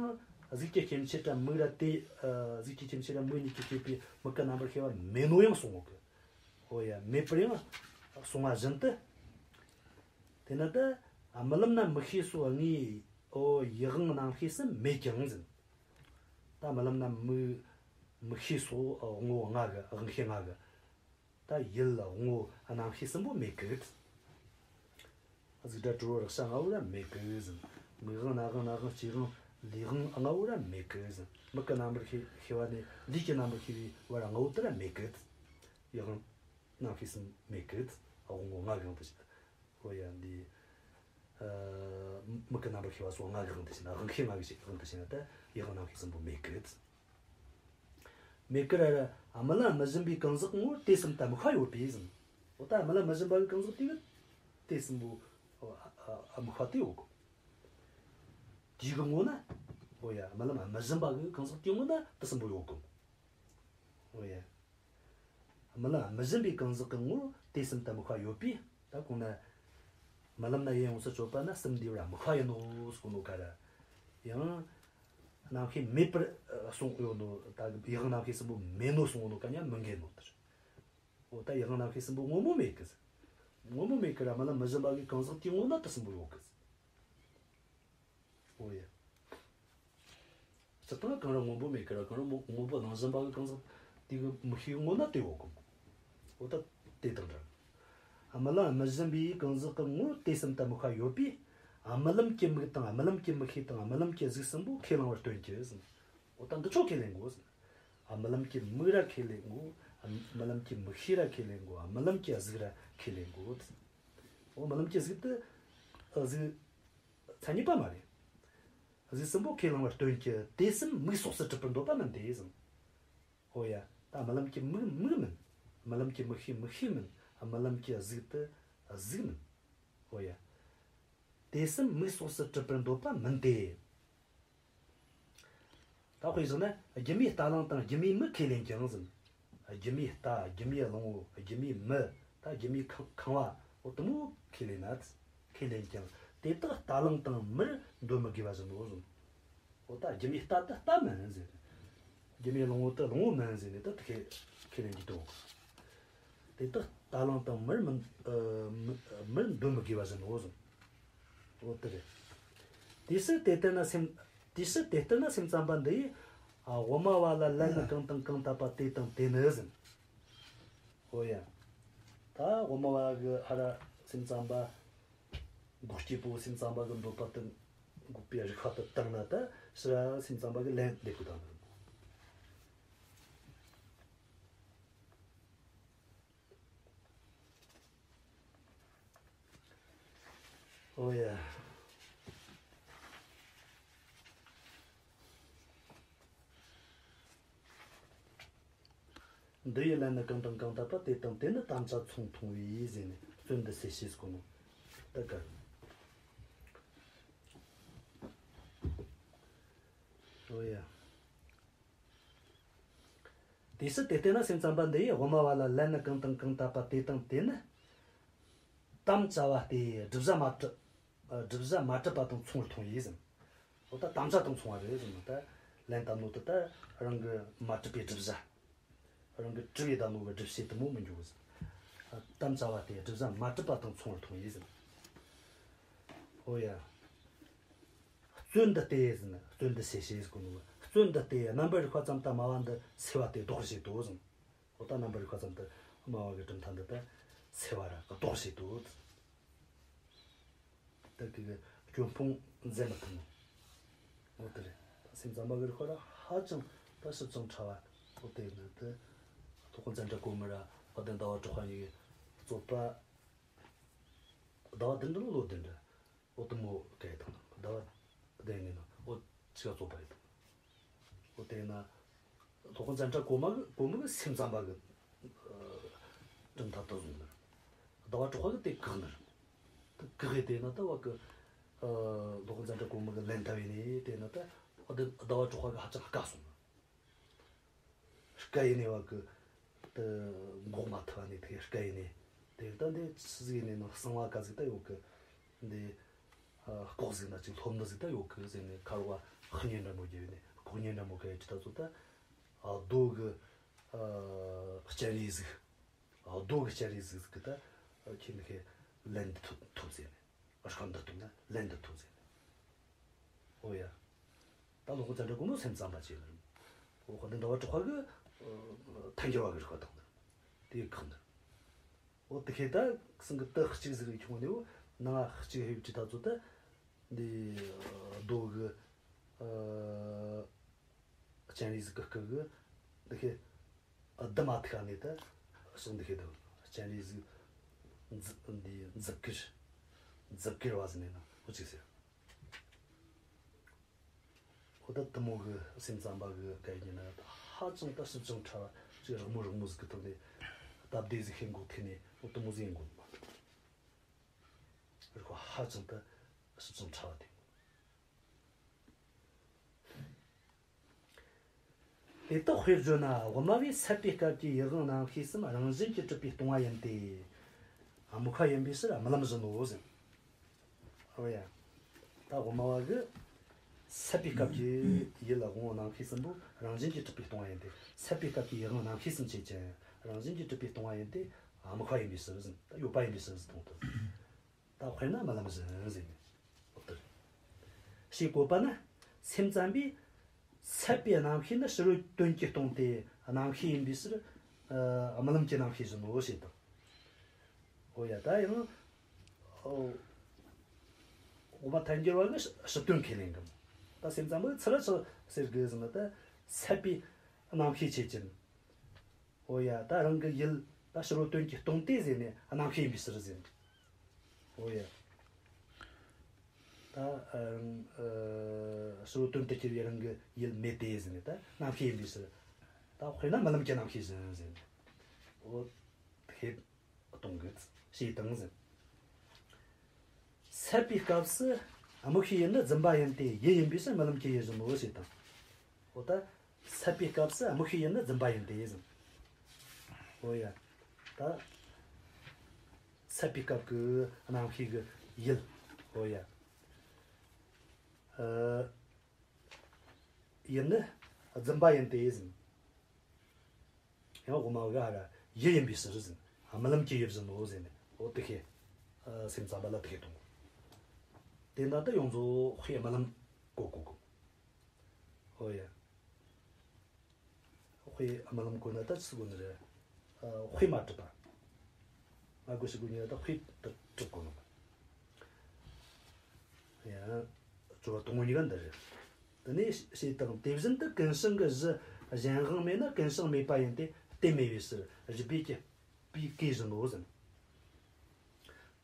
གཟུགས་ཀྱི་སྐྱེ་མཆེད་དམ་མིག་ར་དེ། ཨ། གཟུགས་ཀྱི་སྐྱེ་མཆེད་དམ་མིག་གཉིས་ཀྱིས་སྐྱེད་པའི་མིག་གི་རྣམ་པར་ཤེས་པ་མེད་ནོ་ཡང་གསུངས་ཡོད་གི། འོ་ཡ། མེད་པར་ཡང་གསུངས་པ་བཞིན་དུ། དེ་ན་ད་རྨི་ལམ་ན་མིག་ཤེས་སོགས་དངོས། འོ་ཡུལ་དབང་རྣམ་ཤེས་གསུམ་མེད་ཀྱང་ཟེར། ད་རྨི་ལམ་ན་མིག་མིག་ཤེས་སོགས་དབང་པོ་ལྔ་གི། དབང་ཤེས་ལྔ་གི། ད་ཡུལ་དབང་པོ་རྣམ་ཤེས་གསུམ་པོ་མེད་གི། གཟུགས་སྒྲ་དྲི་རོ་རེག་བྱ་ལྔ་པོ་ར་མེད་གི་ཟེར། མིག་དབང་རྣ་དབང་སྣ་དབང་ལྕེ་དབང་ལུས་དབང་ལྔ་པོ་ར་མེད་གི་ཟེར། མིག་གི་རྣམ་པར་ཤེས་ཤེས་པ་ནས་ལུས་ཀྱི་རྣམ་པར་ཤེས་པའི་བར་ལྔ་པོ་དེ་ར་མེད་གི། ཡུལ་དབང་རྣམ་ཤེས་གསུམ་མེད་གི། དབང་པོ་ལྔ་གི་དབང་དུ་བྱས། འོ་ཡ། འདི། ཨ། མིག་གི་རྣམ་པར་ཤེས་པ་སོགས་ལྔ་གི་དབང་དུ་བྱས་ན། དབང་ཤེས་ལྔ་གི་དབང་དུ་བྱས་ན་ད་ཡུལ་དབང་རྣམ་ཤེས་གསུམ་པོ་མེད་གི། མེད་གི་ར་ར། རྨི་ལམ་རྨི་བཞིན་པའི་གང་ཟག་གི་ངོར་དེ་གསུམ་དུ་དམིགས་པ་ཡོད་པས་ཟེར། འོ་ད་རྨི་ལམ་རྨི་བཞིན་པ་གི་གང་ཟག་དེ་གི་དེ་གསུམ་པོ། ཨ། ཨ། དམིགས་པ་དེ་ཡོད་གི། དེ་གི་ངོ་ན། འོ་ཡ། རྨི་ལམ་རྨི་བཞིན་པ་གི་གང་ཟག་དེའི་ངོ་ན་དེ་གསུམ་པོ་ཡོད་གི། འོ་ཡ། རྨི་ལམ་རྨི་བཞིན་པའི་གང་ཟག་གི་ངོར་དེ་གསུམ་དུ་དམིགས་པ་ཡོད་པས། ད་གོང་ན། རྨི་ལམ་ན་ཡིད་ཡོངས་སུ་གཅོད་པ་ན་གསུམ་འདུས་པར་དམིགས་པ་ཡིན་ནོ་ཟེར་གོ་ནོ་ག་ར། ཡང་རྣམ་ཤེས་མེད་པར་གསུངས་ཡོད་ནོ། ད་ཡུལ་དབང་རྣམ་ཤེས་གསུམ་པོ་མེད་ནོ་གསུངས་ནོ་ག་ཉ་མི་འགལ་ནོ་དེ་རེད། འོ་ད་ཡུལ་དབང་རྣམ་ཤེས་གསུམ་པོ་དངོས་པོ་མེད་གི་ཟེར། དངོས་པོ་མེད་གི་ར། རྨི་ལམ་རྨི་བཞིན་པ་གི་གང་ཟག་དེའི་ངོ་ན་དེ་གསུམ་པོ་ཡོད་གི་ཟེར། འོ་ཡ། སྤྱིར་བཏང་གང་ར་དངོས་པོ་མེད་གི་ར། གང་ར་དངོས་པོ་སྣང་བཞིན་པ་གི་གང་ཟག་དེ་གི་མིག་ཤེས་ངོ་ན་དེ་ཡོད་གི། འོ་ད་དེ་དང་འདྲ། རྨི་ལམ་རྨི་བཞིན་པའི་གང་ཟག་གི་ངོར་དེ་གསུམ་དུ་དམིགས་པ་ཡོད་པས། རྨི་ལམ་གྱི་མིག་དང་རྨི་ལམ་གྱི་མིག་ཤེས་དང་རྨི་ལམ་གྱི་གཟུགས་གསུམ་པོ་ཁས་བླང་བར་སྟོན་གྱི་ཟེར། འོ་ད་འདི་ཆོ་ཁས་ལེན་དགོས་ཟེར། རྨི་ལམ་གྱི་མིག་ར་ཁས་ལེན་དགོས། རྨི་ལམ་གྱི་མིག་ཤེས་ར་ཁས་ལེན་དགོས། རྨི་ལམ་གྱི་གཟུགས་ར་ཁས་ལེན་དགོས། འོ་རྨི་ལམ་གྱི་གཟུགས་དེ་གཟུགས་མཚན་ཉིད་པ་མ་རེད། གཟུགས་གསུམ་པོ་ཁས་བླང་བར་སྟོན་གྱི། དེ་གསུམ་མིག་སོགས་སུ་གྲུབ་པར་འདོད་པ་མིན་ཏེ་ཟེར། འོ་ཡ། ད་རྨི་ལམ་གྱི་མིག་མིག་མིན། རྨི་ལམ་གྱི་མིག་ཤེས་མིག་ཤེས་མིན། རྨི་ལམ་གྱི་གཟུགས་དེ་གཟུགས་མིན། འོ་ཡ། དེ་གསུམ་མིག་སོགས་སུ་གྲུབ་པར་འདོད་པ་མིན་ཏེ། ད་དཔེ་བཞག་ན་སྒྱུ་མའི་རྟ་གླང་དང་སྒྱུ་མའི་མི་ཁས་ལེན་ཀྱང་ཟེར། སྒྱུ་མའི་རྟ། སྒྱུ་མའི་གླང་པོ། སྒྱུ་མའི་མི། ད་སྒྱུ་མའི་ཁང་ཁང་བ། འོ་དེ་མོ་ཁས་ལེན་ན། ཁས་ལེན་ཀྱང་དེ་དག་རྟ་གླང་དང་མིར་འདོད་མི་དགོས་པ་བཞིན་ནོ་ཟེར། འོ་ད་སྒྱུ་མའི་རྟ་དེ་རྟ་མིན་ཟེར། རྒྱུ་མེད་གླང་པོ་དེ་གླང་པོ་མིན་ཟེར་ནས་ད་དེ་ཁས་ཁས་ལེན་གྱི་འདུག་དེ་དག་རྟ་གླང་དང་མིར་མི་ཨ་མི་མིར་འདོན་མི་དགོས་པ་ཟེར་ནོ་ཟེར། འོ་དེ་རེད། དེ་སྲིད་དེ་ལྟར་ན་སེམས། དེ་སྲིད་དེ་ལྟར་ན་སེམས་ཙམ་པ་འདི་ཡིས། ཨ། དབུ་མ་བ་ལ་ལན་ནི་གང་དང་གང་བཏབ་པ་དེ་དང་དེ་ནི་ཟེར། འོ་ཡ། ད་དབུ་མ་བ་གི་ཧ་ར་སེམས་ཙམ་པ། འགོག་སྐྱེས་པོ་སེམས་ཙམ་པ་གི་འདོད་པ་དང་འགོག་པའི་རིགས་པ་དེ་བཏང་ན། ད་ཕྱིར་ར་སེམས་ཙམ་པ་གི་ལན་འདེབས་དགོས་དང་། འོ་ཡ། འདི་ཡི་ལན་ནི་གང་དང་གང་བཏབ་པ་དེ་དང་དེ་ནི་དམ་བཅའ་མཚུངས་མཐོང་བས་ཟེར་ནས། རྩོད་འདི་སེལ་བྱེད་ཟེར་གོ་ནོ། ད་ག་འོ་ཡ། དེ་སྲིད་དེ་ལྟར་ན་སེམས་ཙམ་པ་འདི་ཡིས་དབུ་མ་བ་ལ་ལན་ནི་གང་དང་གང་བཏབ་པ་དེ་དང་དེ་ནི། དམ་བཅའ་བ་སྟེ་བསྒྲུབ་བྱ་མ་གྲུབ། ཨ། བསྒྲུབ་བྱ་མ་གྲུབ་པ་དང་མཚུངས་པར་མཐོང་བས་ཟེར། འོ་ད་དམ་བཅའ་དང་མཚུངས་པ་རེད་ཟེར་ནོ། ད་ལན་བཏབ་ནོ་དེ་ད་རང་གི་མ་གྲུབ་པའི་བསྒྲུབ་བྱ། རང་གི་གྲུབ་པའི་བསྡད་ནོ་གི་སྒྲུབ་བྱེད་དེ་མོ་མི་འགྱུར་ཟེར། ཨ། དམ་བཅའ་བ་སྟེ་བསྒྲུབ་བྱ་མ་གྲུབ་པ་དང་མཚུངས་པར་མཐོང་བས་ཟེར། འོ་ཡ། རྩོད་འདི་སྟེ་ཟེར་ན། རྩོད་འདི་སེལ་བྱེད་ཟེར་གོ་ནོ། རྩོད་འདི་སྟེ་རྣམ་པར་རིག་པ་ཙམ་དུ་སྨྲ་བ་འདི་སེལ་བ་སྟེ་ལྡོག་པར་བྱེད་དོ་ཟེར། འོ་ད་རྣམ་པར་རིག་པ་ཙམ་དུ་སྨྲ་བ་གི་གྲུབ་མཐའ་འདི་ད་སེལ་བ་ར་ལྡོག་པར་བྱེད་དོ། ད་གི་སྐྱོན་སྤོང་མཛད་མི་ཐུབ་མོ། འོ་དེ་རེད། ད་སེམས་ཙམ་པ་གི་རིགས་པ་ར་ཧ་ཅང་ད་ཞིབ་ཅིང་ཕྲ་བ། འོ་དེ་ནི་ད་དོ་དགོང་ཙནྡྲ་གོ་མི་ར་དཔལ་ལྡན་ཟླ་བ་གྲགས་པ་གཉིས་ཀྱི་རྩོད་པ། ཟླ་བ་བདུན་འདྲ་ལོ་བདུན་འདྲ། འོ་དེ་མོ་ག་ཡི་དང་ཟླ་བ་བདུན་ནས་ན་འོ་ཅི་ག་རྩོད་པ་ཡི་དང་། འོ་དེ་ན། དོ་དགོང་ཙནྡྲ་གོ་མ་གི་གོ་མི་གི་སེམས་ཙམ་པ་གི་ཨ་གྲུབ་མཐའ་དེ་བཟུང་ནི་རེད། ཟླ་བ་གྲགས་པ་གི་དེ་བཀག་ནི་རེད། དེ་བཀག་གི་དེ་ན་ད་བ་གི་ཨ་དོ་དགོང་ཙནྡྲ་གོ་མི་གི་ལན་བཏབ་ཡིན་ནི་དེ་ན་ད་འོ་དེ་ཟླ་བ་གྲགས་པ་གི་ཧ་ཅང་དཀའ་སོང་ནི། དཀའ་ཡིན་ནི་བ་གི་དེ་འགོག་མ་ཐུབ་ནི་དེ་དཀའ་ཡིན་ནི། དེ་ད་འདི་ཆི་ཟིག་ཡིན་ནི་ནོ། གསང་བ་ག་ཟིག་ད་ཡོད་གི། འདི་ཨ་ལྐོག་ཟིག་ན་ཅིག་ལྷོབ་ནི་ཟིག་ད་ཡོད་གི་ཟེར་ནས། ཁ་རོག་པ་ཧ་ཉེ་འདྲ་མོ་རྒྱབ་ནས། ལྐོག་ཉེ་འདྲ་མོ་ག་ཡི་ཅི་ད་ཚོ་ད། ཨ་རྡོ་གི་ཨ་སྤྱན་རས་གཟིགས། ཨ་རྡོ་གི་སྤྱན་རས་གཟིགས་གི་ད་ཁྱེད་ནི་ཁའི་ལན་འདི་ཐོབ་ཐོབ་ཟེར་ནས། ཨ་ཤ་འདི་ཐོབ་ན་ལན་འདི་ཐོབ་ཟེར་ནས། འོ་ཡ། ད་དོ་དགོང་ཙནྡྲ་གོ་མི་སེམས་ཙམ་པ་བྱས་ནི་རེད། འོ་དཔལ་ལྡན་ཟླ་བ་གྲགས་པ་གི་ཨ་ཐལ་འགྱུར་བ་གི་རིགས་པ་དང་ནི་རེད། དེ་གི་ཁག་ནི་རེད། འོ་དེ་ཁའི་ད་སང་གི་ད་གཅིག་ཟིག་ཡོད་ཁྱོང་ནས། འོ་ནང་གཅིག་ཧེ་བྲིས་ད་ཚོ་ད་འདི་རྡོ་གི་ཨ་སྤྱན་རས་གཟིགས་གི་སྐུ་གི་འདི་ཁའི་ཨ་འདི་མ་ཐུག་ནས་ད་ཕྱོགས་འདི་ཁའི་ད་སྤྱན་རས་གཟིགས་མཛུབ་འདི་མཛུབ་གུར་མཛུབ་གུར་བ་ཟེར་ནས་ན་འོ་གཅིག་ཟེར། འོ་ད་དེ་མོ་གི་སེམས་ཙམ་པ་གི་ག་ཡི་ན་ཧ་ཅང་ད་ཞིབ་ཅིང་ཕྲ་བ་ཅིག་རགས་མོ་རགས་མོ་ཟིག་གི་ཐོག་ནས་སྟབས་བདེ་ཟིག་ཤེས་འགོག་ཐེ་ནས། འོ་དེ་མོ་ཟིག་ཡིན་དགོས་མ། རིགས་པ་ཧ་ཅང་ད་ཞིབ་ཅིང་ཕྲ་བ་དེ། དེ་དག་དཔེར་བརྗོད་ན། དབུ་མ་བས་སད་པའི་སྐབས་ཀྱི་ཡུལ་དབང་རྣམ་ཤེས་གསུམ་རང་བཞིན་གྱིས་གྲུབ་པའི་སྟོང་པ་ཡིན་ཏེ། དམིགས་པ་ཡིན་པའི་ཕྱིར་རྨི་ལམ་བཞིན་ནོ་ཟེར། ཨོ་ཡ། ད་དབུ་མ་བ་གི་སད་པའི་སྐབས་ཀྱི་ཡུལ་དབང་པོ་རྣམ་ཤེས་གསུམ་པོ་རང་བཞིན་གྱིས་གྲུབ་པའི་སྟོང་པ་ཡིན་ཏེ། སད་པའི་སྐབས་ཀྱི་ཡུལ་དབང་རྣམ་ཤེས་གསུམ་ཆོས་ཅན། རང་བཞིན་གྱིས་གྲུབ་པའི་སྟོང་པ་ཡིན་ཏེ། དམིགས་པ་ཡིན་པའི་ཕྱིར་ཟེར། ད་ཡོད་པ་ཡིན་པའི་ཕྱིར་ཟེར་གཏོང་དུ། ད་དཔེར་ན་རྨི་ལམ་བཞིན་ཟེར་ནས། འོ་དེར། ཞེས་བཀོད་པ་ནི། སེམས་ཙམ་པས་སད་པའི་རྣམ་ཤེས་ནི་ཕྱི་རོལ་དོན་གྱིས་སྟོང་སྟེ་རྣམ་ཤེས་ཡིན་པའི་ཕྱིར། ཨ་རྨི་ལམ་གྱི་རྣམ་ཤེས་བཞིན་ནོ་ཞེས་དང་། འོ་ཡ། ད་ཡང་། འོ། དབུ་མ་ཐལ་འགྱུར་བ་གི་ཕྱི་དོན་ཁས་ལེན་གི། ད་སེམས་ཙམ་པས་ཚུར་ལ་ཕྱི་ཟེར་གི་ཟེར་ན། ད་སད་པའི་རྣམ་ཤེས་ཆོས་ཅན། འོ་ཡ། ད་རང་གི་ཡུལ་ད་ཕྱི་རོལ་དོན་གྱིས་སྟོང་སྟེ་ཟེར་ནས་རྣམ་ཤེས་ཡིན་པའི་ཕྱིར་ཟེར། འོ་ཡ། ད་རང་ཨ་ཕྱི་རོལ་དོན་དུ་གྱུར་པའི་རང་གི་ཡུལ་མེད་དེ་ཟེར་ནས་ད་རྣམ་ཤེས་ཡིན་པའི་ཕྱིར། ད་དཔེར་ན་རྨི་ལམ་གྱི་རྣམ་ཤེས་བཞིན་ཟེར་ནས། འོ་དེ་གཏོང་གི་ཞེས་དང་ཟེར། སད་པའི་སྐབས་སུ་དམིགས་པའི་ཡུལ་ནི་རྫུན་པ་ཡིན་ཏེ། ཡུལ་ཡིན་པའི་ཕྱིར་རྨི་ལམ་གྱི་ཡུལ་བཞིན་ནོ་ཞེས་དང་། འོ་ད། སད་པའི་སྐབས་སུ་དམིགས་པའི་ཡུལ་ནི་རྫུན་པ་ཡིན་ཏེ་ཟེར། འོ་ཡ། ད། སད་པའི་སྐབས་ཀྱི་རྣམ་ཤེས་ཀྱི་ཡུལ། འོ་ཡ། ཨ། ཡུལ་ནི་ རྫུན་པ་ཡིན་ཏེ་ཟེར། ཡང་དབུ་མ་གི་ཨ་ར་ཡུལ་ཡིན་པའི་ཕྱིར་ཟེར། རྨི་ལམ་གྱི་ཡུལ་བཞིན་ནོ་ཟེར་ནས། འོ་དེ་ཁེ། སེམས་ཙམ་པ་ལ་དེ་ཁེ་གཏོང་། དེ་འདྲ་ད་ཡོངས་རྫོགས་དཔེ་རྨི་ལམ་གོ་གོ་གོ། ཨོ་ཡ། དཔེ་རྨི་ལམ་གོ་ན་ད་ཅི་གོ་ནི་རེད། ཨ། དཔེ་མ་གྲུབ་པ། ང་གོ་ཞིག་གོ་ནི་ད་དཔེ་ད་གྲུབ་གོ་ནོ། ཡ། སྦྱོར་བ་དང་པོ་གཉིས་ཀ་འདི་རེད། དེ་ནས་ཞེས་དང་དེ་བཞིན་དུ་ཀུན་བྱང་གི་གཞི་གཞན་དབང་མེད་ན་ཀུན་བྱང་མེད་པ་ཡིན་ཏེ། རྟེན་མེད་པའི་ཕྱིར་རིགས་པས་ཀྱི་པའི་གོས་བཞིན་ནོ་ཟེར།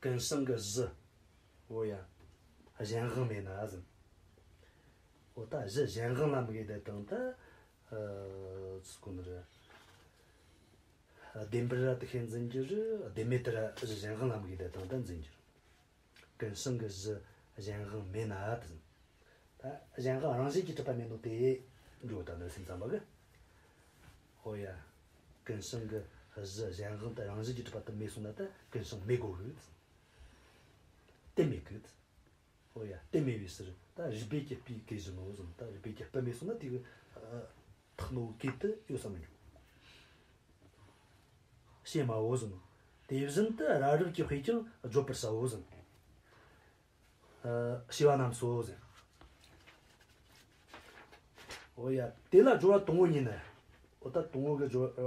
ཀུན་བྱང་གི་གཞི། འོ་ཡ། གཞན་དབང་མེད་ན་ཟེར། འོ་ད་གཞི་གཞན་དབང་ལ་དམིགས་ཏེ་དང་ད། ཨ། ཚུལ་ཁོ་ན་རེད། བདེན་པར་ར་དེ་ཁས་འཛིན་རྒྱུ་རེད། བདེན་མེད་དེ་ར་གཞི་གཞན་དབང་ལ་དམིགས་ཏེ་དང་ད་འཛིན་རྒྱུ་རེད། ཀུན་བྱང་གི་གཞི་གཞན་དབང་མེད་ན་དེ་ཟེར། ད་གཞན་དབང་རང་བཞིན་གྱིས་གྲུབ་པ་མེད་ནོ་དེ་འགྲོ་ད་ནི་སེམས་ཙམ་པ་གི། ཨོ་ཡ། ཀུན་བྱང་གི་གཞི་གཞན་དབང་དེ་རང་བཞིན་གྱིས་གྲུབ་པ་དེ་མེད་སོང་ན་ད་ཀུན་བྱང་མེད་དགོས་གི། རྟེན་མེད་གི། ཨོ་ཡ། རྟེན་མེད་པའི་ཕྱིར་ད་རིགས་པས་ཀྱི་པའི་གོས་བཞིན་ནོ་ཟེར། ད་རིགས་པས་ཀྱི་པ་མེད་སོང་ན་དེ་གི། ཨ། ཐག་ནོ་གོས་དེ་ཡོད་ས་མི་འགྱུར། ཞེས་སྨྲའོ་ཟེར། དེ་བཞིན་དུ་རབ་རིབ་ཀྱི་དཔེས་ཀྱང་བརྗོད་པར་བྱའོ་ཟེར། ཨ། ཞེས་པ་རྣམས་སོ་ཟེར། འོ་ཡ། དེ་ལ་སྦྱོར་བ་དང་པོ་ཉིད་ནི། འོ་ད་དང་པོ་གི་སྦྱོར་བ་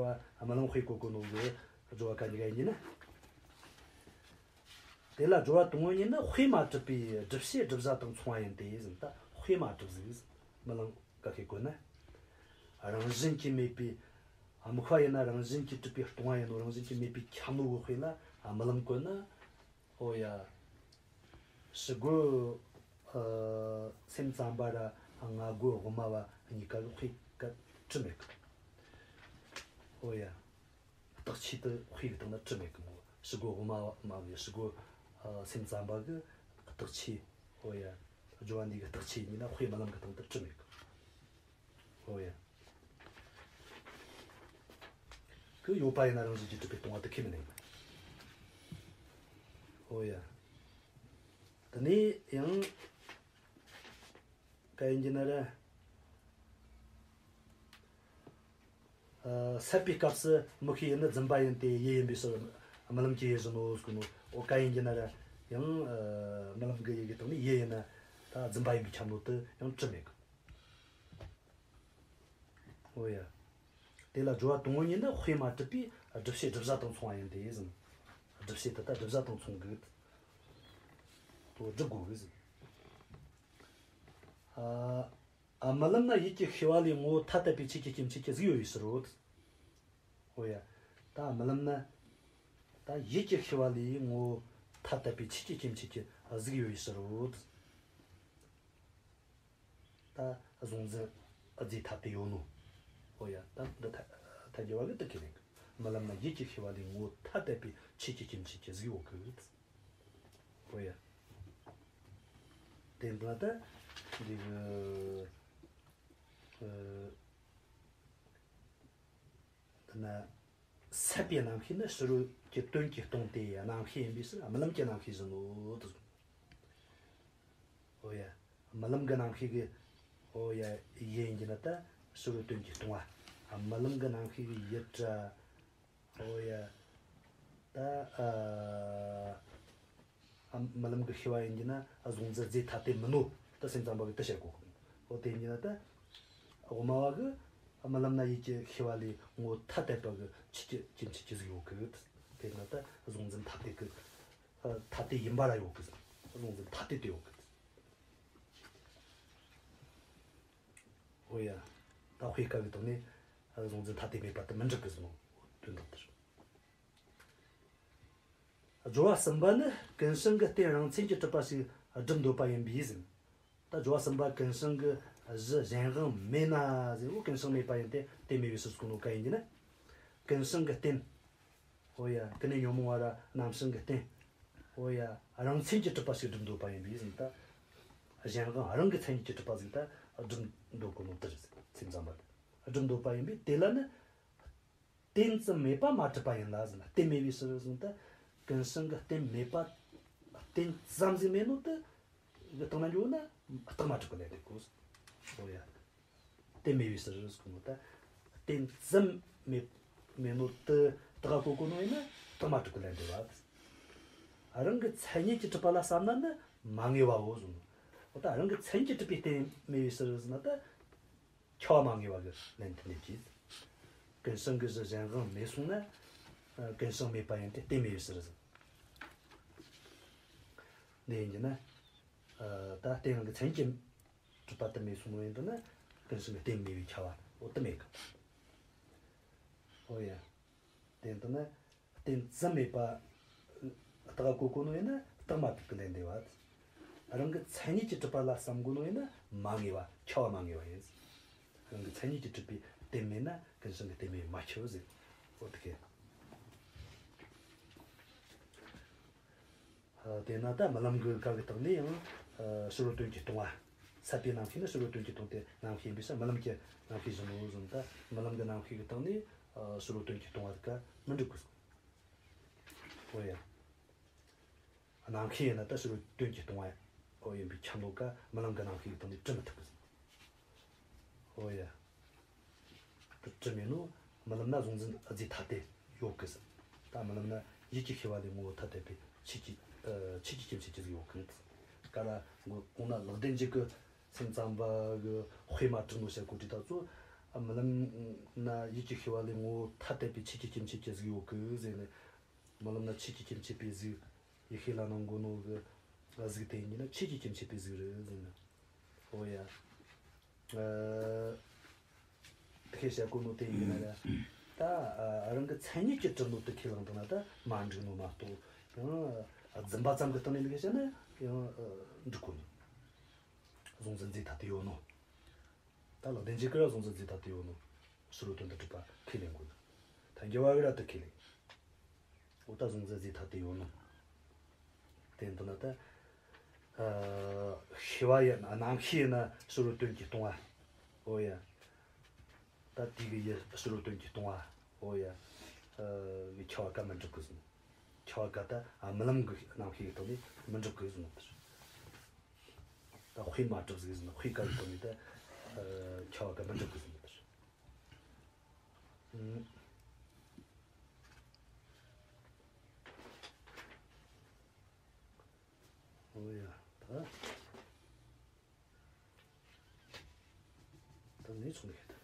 རྨི་ལམ་དཔེ་གོ་གོ་ནོ་གི་སྦྱོར་བ་ག་གཉིས་ཀ་ཡིན་གྱི་ན། དེ་ལ་སྦྱོར་བ་དང་པོ་ཉིད་ནི་དཔེ་མ་གྲུབ་པའི་སྒྲུབ་བྱེད་བསྒྲུབ་བྱ་དང་མཚུངས་པ་ཡིན་ཏེ་ཟེར། ད་དཔེ་མ་གྲུབ་ཟིག་རྨི་ལམ་ག་གེ་གོ་ན། རང་བཞིན་གྱིས་མེད་པའི། དམིགས་པ་ཡིན་ན་རང་བཞིན་གྱིས་གྲུབ་པའི་སྟོང་པ་ཡིན་ནོ། རང་བཞིན་གྱིས་མེད་པའི་ཁྱབ་ནོ་གི་དཔེ་ལ་རྨི་ལམ་གོ་ན། ཨོ་ཡ། ཕྱི་རྒོལ། ཨ། སེམས་ཙམ་པ་ར་སྔ་རྒོལ་དབུ་མ་པ་གཉིས་ཀ་གི་དཔེ་ཀ་གྲུབ་མེད་གི། ཨོ་ཡ། རྟགས་ཆོས་དེ་དཔེ་གི་སྟེང་ན་གྲུབ་མེད་གི་མོ། ཕྱི་རྒོལ་དབུ་མ་པ་མ་གི་ཕྱི་རྒོལ། ཨ། སེམས་ཙམ་པ་གི་རྟགས་ཆོས། ཨོ་ཡ། སྦྱོར་བ་འདི་གི་རྟགས་ཆོས་ཡིན་ན་དཔེ་རྨི་ལམ་གི་སྟེང་དུ་གྲུབ་མེད་གི། ཨོ་ཡ། ཁོ་ཡོད་པ་ཡིན་ན་རང་བཞིན་གྱིས་གྲུབ་པའི་སྟོང་པ་དེ་ཁས་མི་ལེན་གི། ཨོ་ཡ། དེ་ནས་ཡང་ག་ཡིན་གྱི་ན་ར། ཨ། སད་པའི་སྐབས་སུ་མིག་ཤེས་ཡུལ་ནི་རྫུན་པ་ཡིན་ཏེ། ཡུལ་ཡིན་པའི་ཕྱིར་རྨི་ལམ་གྱི་ཡུལ་བཞིན་ནོ་ཟེར་གོ་ནོ། ཨོ་ག་ཡིན་གྱི་ན་ར། ཡང་། ཨ། རྨི་ལམ་གྱི་ཡུལ་གྱི་སྟེང་ནས་ཡུལ་ཡིན་ན་ད་རྫུན་པ་ཡིན་པའི་ཁྱབ་ནོ་དེ་ཡང་གྲུབ་མེད་གི། ཨོ་ཡ། དེ་ལ་སྦྱོར་བ་དང་པོ་ཉིད་ནི་དཔེ་མ་གྲུབ་པའི་སྒྲུབ་བྱེད་བསྒྲུབ་བྱ་དང་མཚུངས་པ་ཡིན་ཏེ་ཟེར། སྒྲུབ་བྱེད་དེ་ད་བསྒྲུབ་བྱ་དང་མཚུངས་གི། དོ་སྒྲུབ་དགོས་གི་ཟེར། ཨ། རྨི་ལམ་ན་ཡུལ་གྱི་ཤེས་པ་ལས་ངོ་བོ་ཐ་དད་པའི་ཆོས་ཀྱི་སྐྱེ་མཆེད་ཀྱི་གཟུགས་ཡོད་པའི་ཕྱིར་རོ། ཨོ་ཡ། ད་རྨི་ལམ་ན་ད་ཡུལ་གྱི་ཤེས་པ་ལས་ངོ་བོ་ཐ་དད་པའི་ཆོས་ཀྱི་སྐྱེ་མཆེད་ཀྱི་གཟུགས་ཡོད་པའི་ཕྱིར་རོ། ད་གཟུང་འཛིན་རྫས་ཐ་དད་ཡོད་ནོ། ཨོ་ཡ། ད་འདི་ཐ་ཐལ་འགྱུར་བ་གི་དེ་ཁས་ལེན་གི། རྨི་ལམ་ན་ཡུལ་གྱི་ཤེས་པ་ལས་ངོ་བོ་ཐ་དད་པའི་ཆོས་ཀྱི་སྐྱེ་མཆེད་ཀྱི་གཟུགས་ཡོད་གི། ཨོ་ཡ། དེ་འདྲ་ད་འདི་གི། ཨ། དེ་ན། སད་པའི་རྣམ་ཤེས་ནི་ཕྱི་རོལ་གྱི་དོན་གྱིས་སྟོང་སྟེ་རྣམ་ཤེས་ཡིན་པའི་ཕྱིར་རྨི་ལམ་གྱི་རྣམ་ཤེས་བཞིན་ནོ་དེ་གསུངས། ཨོ་ཡ། རྨི་ལམ་གྱི་རྣམ་ཤེས་ཀྱི། ཨོ་ཡ། ཡུལ་ཡིན་གྱི་ན་ད་ཕྱི་རོལ་དོན་གྱིས་སྟོང་པ། རྨི་ལམ་གྱི་རྣམ་ཤེས་ཀྱི་ཡུལ་ར། ཨོ་ཡ། ད། ཨ། རྨི་ལམ་གྱི་ཤེས་པ་ཡིན་གྱི་ན་གཟུང་འཛིན་རྫས་ཐ་དད་མིན་ནོ། ད་སེམས་ཙམ་པ་གིས་དེ་བཤད་གོ་གི། ཨོ་དེ་ཡིན་གྱི་ན་ད། དབུ་མ་པ་གིས་རྨི་ལམ་ན་ཡུལ་གྱི་ཤེས་པ་ལས་ངོ་བོ་ཐ་དད་པ་གི་ཆོས་ཀྱི་སྐྱེ་མཆེད་ཀྱི་གཟུགས་ཡོད་གི། དེ་ན་ད་གཟུང་འཛིན་ཐ་དད་ཀྱི། ཨ། ཐ་དད་ཡིན་པ་ར་ཡོད་གི། གཟུང་འཛིན་ཐ་དད་དེ་ཡོད་གི། ཨོ་ཡ། ད་དཔེ་ཀ་གི་ཐོག་ནས་གཟུང་འཛིན་ཐ་དད་མེད་པ་དེ་མི་འགྲིག་གི་ཟེར་ནོ། དོན་དག་དེ་རེད། སྦྱོར་བ་གསུམ་པ་ནི་ཀུན་བྱང་གི་རྟེན་རང་མཚན་གྱིས་གྲུབ་པ་ཞིག་སྒྲུབ་འདོད་པ་ཡིན་པས་ཟེར། ད་སྦྱོར་བ་གསུམ་པ་ཀུན་བྱང་གི་གཞི་གཞན་དབང་མེད་ན་ཟེར། འོ་ཀུན་བྱང་མེད་པ་ཡིན་ཏེ་རྟེན་མེད་པའི་ཕྱིར་ཟེར་གོ་ནོ་ག་ཡིན་གྱི་ན། ཀུན་བྱང་གི་རྟེན། ཨོ་ཡ། ཀུན་ནས་ཉོན་མོངས་པ་ར་རྣམ་བྱང་གི་རྟེན། ཨོ་ཡ། རང་མཚན་གྱིས་གྲུབ་པ་ཞིག་སྒྲུབ་འདོད་པ་ཡིན་པས་ཟེར། ད་གཞན་དབང་རང་གི་མཚན་ཉིད་ཀྱིས་གྲུབ་པ་ཟིག་ད་སྒྲུབ་འདོད་གོ་ནོ་དེ་རེད་ཟེར། སེམས་ཙམ་པ་དེ་སྒྲུབ་འདོད་པ་ཡིན་པས་དེ་ལ་ནི། རྟེན་ཙམ་མེད་པ་མ་གྲུབ་པ་ཡིན་ལ་ཟེར་ན། རྟེན་མེད་པའི་ཕྱིར་ཟེར་ན་ད། ཀུན་བྱང་གི་རྟེན་མེད་པ། རྟེན་ཙམ་ཟིག་མེད་ནོ་དེ་གི་སྟེང་ན་འགྱོ་ན་རྟགས་མ་གྲུབ་པ་ལས་དེ་གོ། ཨོ་ཡ། རྟེན་མེད་པའི་ཕྱིར་ཟེར་གོ་ནོ། ད་རྟེན་ཙམ་མེད་མེད་ནོ་དེ་རྟགས་གོ་གོ་ནོ་ཡིན་ན་རྟགས་མ་གྲུབ་ཀྱི་ལན་འདེབས་པ། རང་གི་མཚན་ཉིད་ཀྱིས་གྲུབ་པ་ལ་བསམ་ན་ནི་མ་ངེས་པའོ་ཟེར་ནོ། འོ་ད་རང་གི་མཚན་ཉིད་ཀྱིས་གྲུབ་པའི་རྟེན་མེད་པའི་ཕྱིར་ཟེར་ན་ད། ཁྱབ་པ་མ་ངེས་པ་གི་ལན་དེ་འདེབས་ཀྱི། ཀུན་བྱང་གི་གཞི་གཞན་དབང་མེད་སོང་ན། ཨ། ཀུན་བྱང་མེད་པ་ཡིན་ཏེ་རྟེན་མེད་པའི་ཕྱིར་ཟེར། འདི་ཡིན་གྱི་ན། ཨ། ད་རྟེན་རང་གི་མཚན་ཉིད་ཀྱིས་གྲུབ་པ་དེ་མེད་སོང་ནོ་ཡིན་དུས་ན་ཀུན་བྱང་གི་རྟེན་མེད་པའི་ཁྱབ་པ་འོ་དེ་མེད་གི། འོ་ཡ། དེ་ཡིན་དུས་ན། རྟེན་ཙམ་མེད་པ། རྟགས་གོ་གོ་ནོ་ཡིན་ན་རྟགས་མ་གྲུབ་ཀྱི་ལན་འདེབས་པ། རང་གི་མཚན་ཉིད་ཀྱིས་གྲུབ་པ་ལ་བསམ་གོ་ནོ་ཡིན་ན་མ་ངེས་པ། ཁྱབ་པ་མ་ངེས་པ་ཡིན། རང་གི་མཚན་ཉིད་ཀྱིས་གྲུབ་པའི་རྟེན་མེད་ན་ཀུན་བྱང་གི་རྟེན་མེད་མ་ཁྱབ་ཟེར། འོ་དེ་གས། ཨ། དེས་ན་ད་རྨི་ལམ་གྱི་སྐབས་ཀྱི་སྟེང་ནས་ཡང་། ཨ། ཕྱི་རོལ་དོན་གྱིས་སྟོང་པ། སད་པའི་རྣམ་ཤེས་ནི་ཕྱི་རོལ་དོན་གྱིས་སྟོང་སྟེ་རྣམ་ཤེས་ཡིན་པའི་ཕྱིར་རྨི་ལམ་གྱི་རྣམ་ཤེས་བཞིན་ནོ་ཟེར། ད་རྨི་ལམ་གྱི་རྣམ་ཤེས་ཀྱི་སྟེང་ནས། ཨ། ཕྱི་རོལ་དོན་གྱིས་སྟོང་པ་དེ་ག་མི་འགྲུབ་གི། འོ་ཡ། རྣམ་ཤེས་ཡིན་ན་ད་ཕྱི་རོལ་དོན་གྱིས་སྟོང་པ། འོ་ཡིན་པས་ཁྱབ་ནོ་ག་རྨི་ལམ་གྱི་རྣམ་ཤེས་ཀྱི་སྟེང་ནས་གྲུབ་མི་ཐུབ་གི། འོ་ཡ། གྲུབ་མེད་ནོ། རྨི་ལམ་ན་གཟུང་འཛིན་རྫས་ཐ་དད་ཡོད་གི་ཟེར། ད་རྨི་ལམ་ན་ཡིད་ཀྱི་ཤེས་པ་ལས་ངོ་བོ་ཐ་དད་པའི་ཆོས་ཀྱི། ཨ། ཆོས་ཀྱི་སྐྱེ་མཆེད་ཅི་ཟིག་ཡོད་གི། ག་ར་གོང་ན་ལེགས་ལྡན་འབྱེད་ཀྱི་སེམས་ཙམ་པ་གི་དཔེ་མ་གྲུབ་ནོ་བྱ་གོ་དྲི་ད་ཚོ། རྨི་ལམ་ན་ཡིད་ཀྱི་ཤེས་པ་ལས་ངོ་བོ་ཐ་དད་པའི་ཆོས་ཀྱི་སྐྱེ་མཆེད་ཅི་ཟིག་ཡོད་གི་ཟེར་ནས། རྨི་ལམ་ན་ཆོས་ཀྱི་སྐྱེ་མཆེད་པའི་གཟུགས། ཡིད་ཤེས་ལ་སྣང་གོ་ནོ་གི་གཟུགས་དེ་ཡིན་ན་ཆོས་ཀྱི་སྐྱེ་མཆེད་པའི་གཟུགས་རེད་ཟེར་ན། འོ་ཡ། ཨ། དེ་བཤད་གོ་ནོ་དེ་ཡིན་ན་ར། ད། ཨ། རང་གི་མཚན་ཉིད་ཀྱིས་གྲུབ་ནོ་དེ་ཁས་བླངས་བཏང་ན་ད་མ་འགྲིག་ནོ་མ་གཏོགས། ཡང་། ཨ། རྫུན་པ་ཙམ་གྱི་སྟེང་ནས་འདི་ག་བཤད་ན་ཡང་། ཨ། འགྲིག་གོ་ནོ། གཟུང་འཛིན་རྫས་ཐ་དད་ཡོད་ནོ། ད་ལེགས་ལྡན་འབྱེད་ཀྱི་ར་གཟུང་འཛིན་རྫས་ཐ་དད་ཡོད་ནོ། ཕྱི་རོལ་དོན་དུ་གྲུབ་པ་ཁས་ལེན་དགོས། ཐལ་འགྱུར་བ་གི་ར་དེ་ཁས་ལེན། འོ་ད་གཟུང་འཛིན་རྫས་ཐ་དད་ཡོད་ནོ། དེ་འདི་ན་ད། ཨ། ཤེས་པ་ཡིན་ན། རྣམ་ཤེས་ཡིན་ན་ཕྱི་རོལ་དོན་གྱིས་སྟོང་པ། འོ་ཡ། ད་དེ་གི་ཡུལ་ཕྱི་རོལ་དོན་གྱིས་སྟོང་པ། འོ་ཡ། ཨ། གི་ཁྱབ་པ་ག་མི་འགྲུབ་གི་ཟེར། ཁྱབ་པ་ག་ད། ཨ། རྨི་ལམ་གྱི་རྣམ་ཤེས་ཀྱི་སྟེང་ནས་མི་འགྲུབ་གི་ཟེར་ནོ་དེ་རེད། ད་དཔེ་མ་གྲུབ་ཟིག་ཟེར་ན་དཔེ་ག་གི་སྟེང་ནས་ད། ཨ། ཁྱབ་པ་ག་མི་འགྲུབ་གི་ཟེར་ནོ་དེ་རེད། ཨུམ། འོ་ཡ། ད། ད་ནི་ཚོང་ཁེ་ད།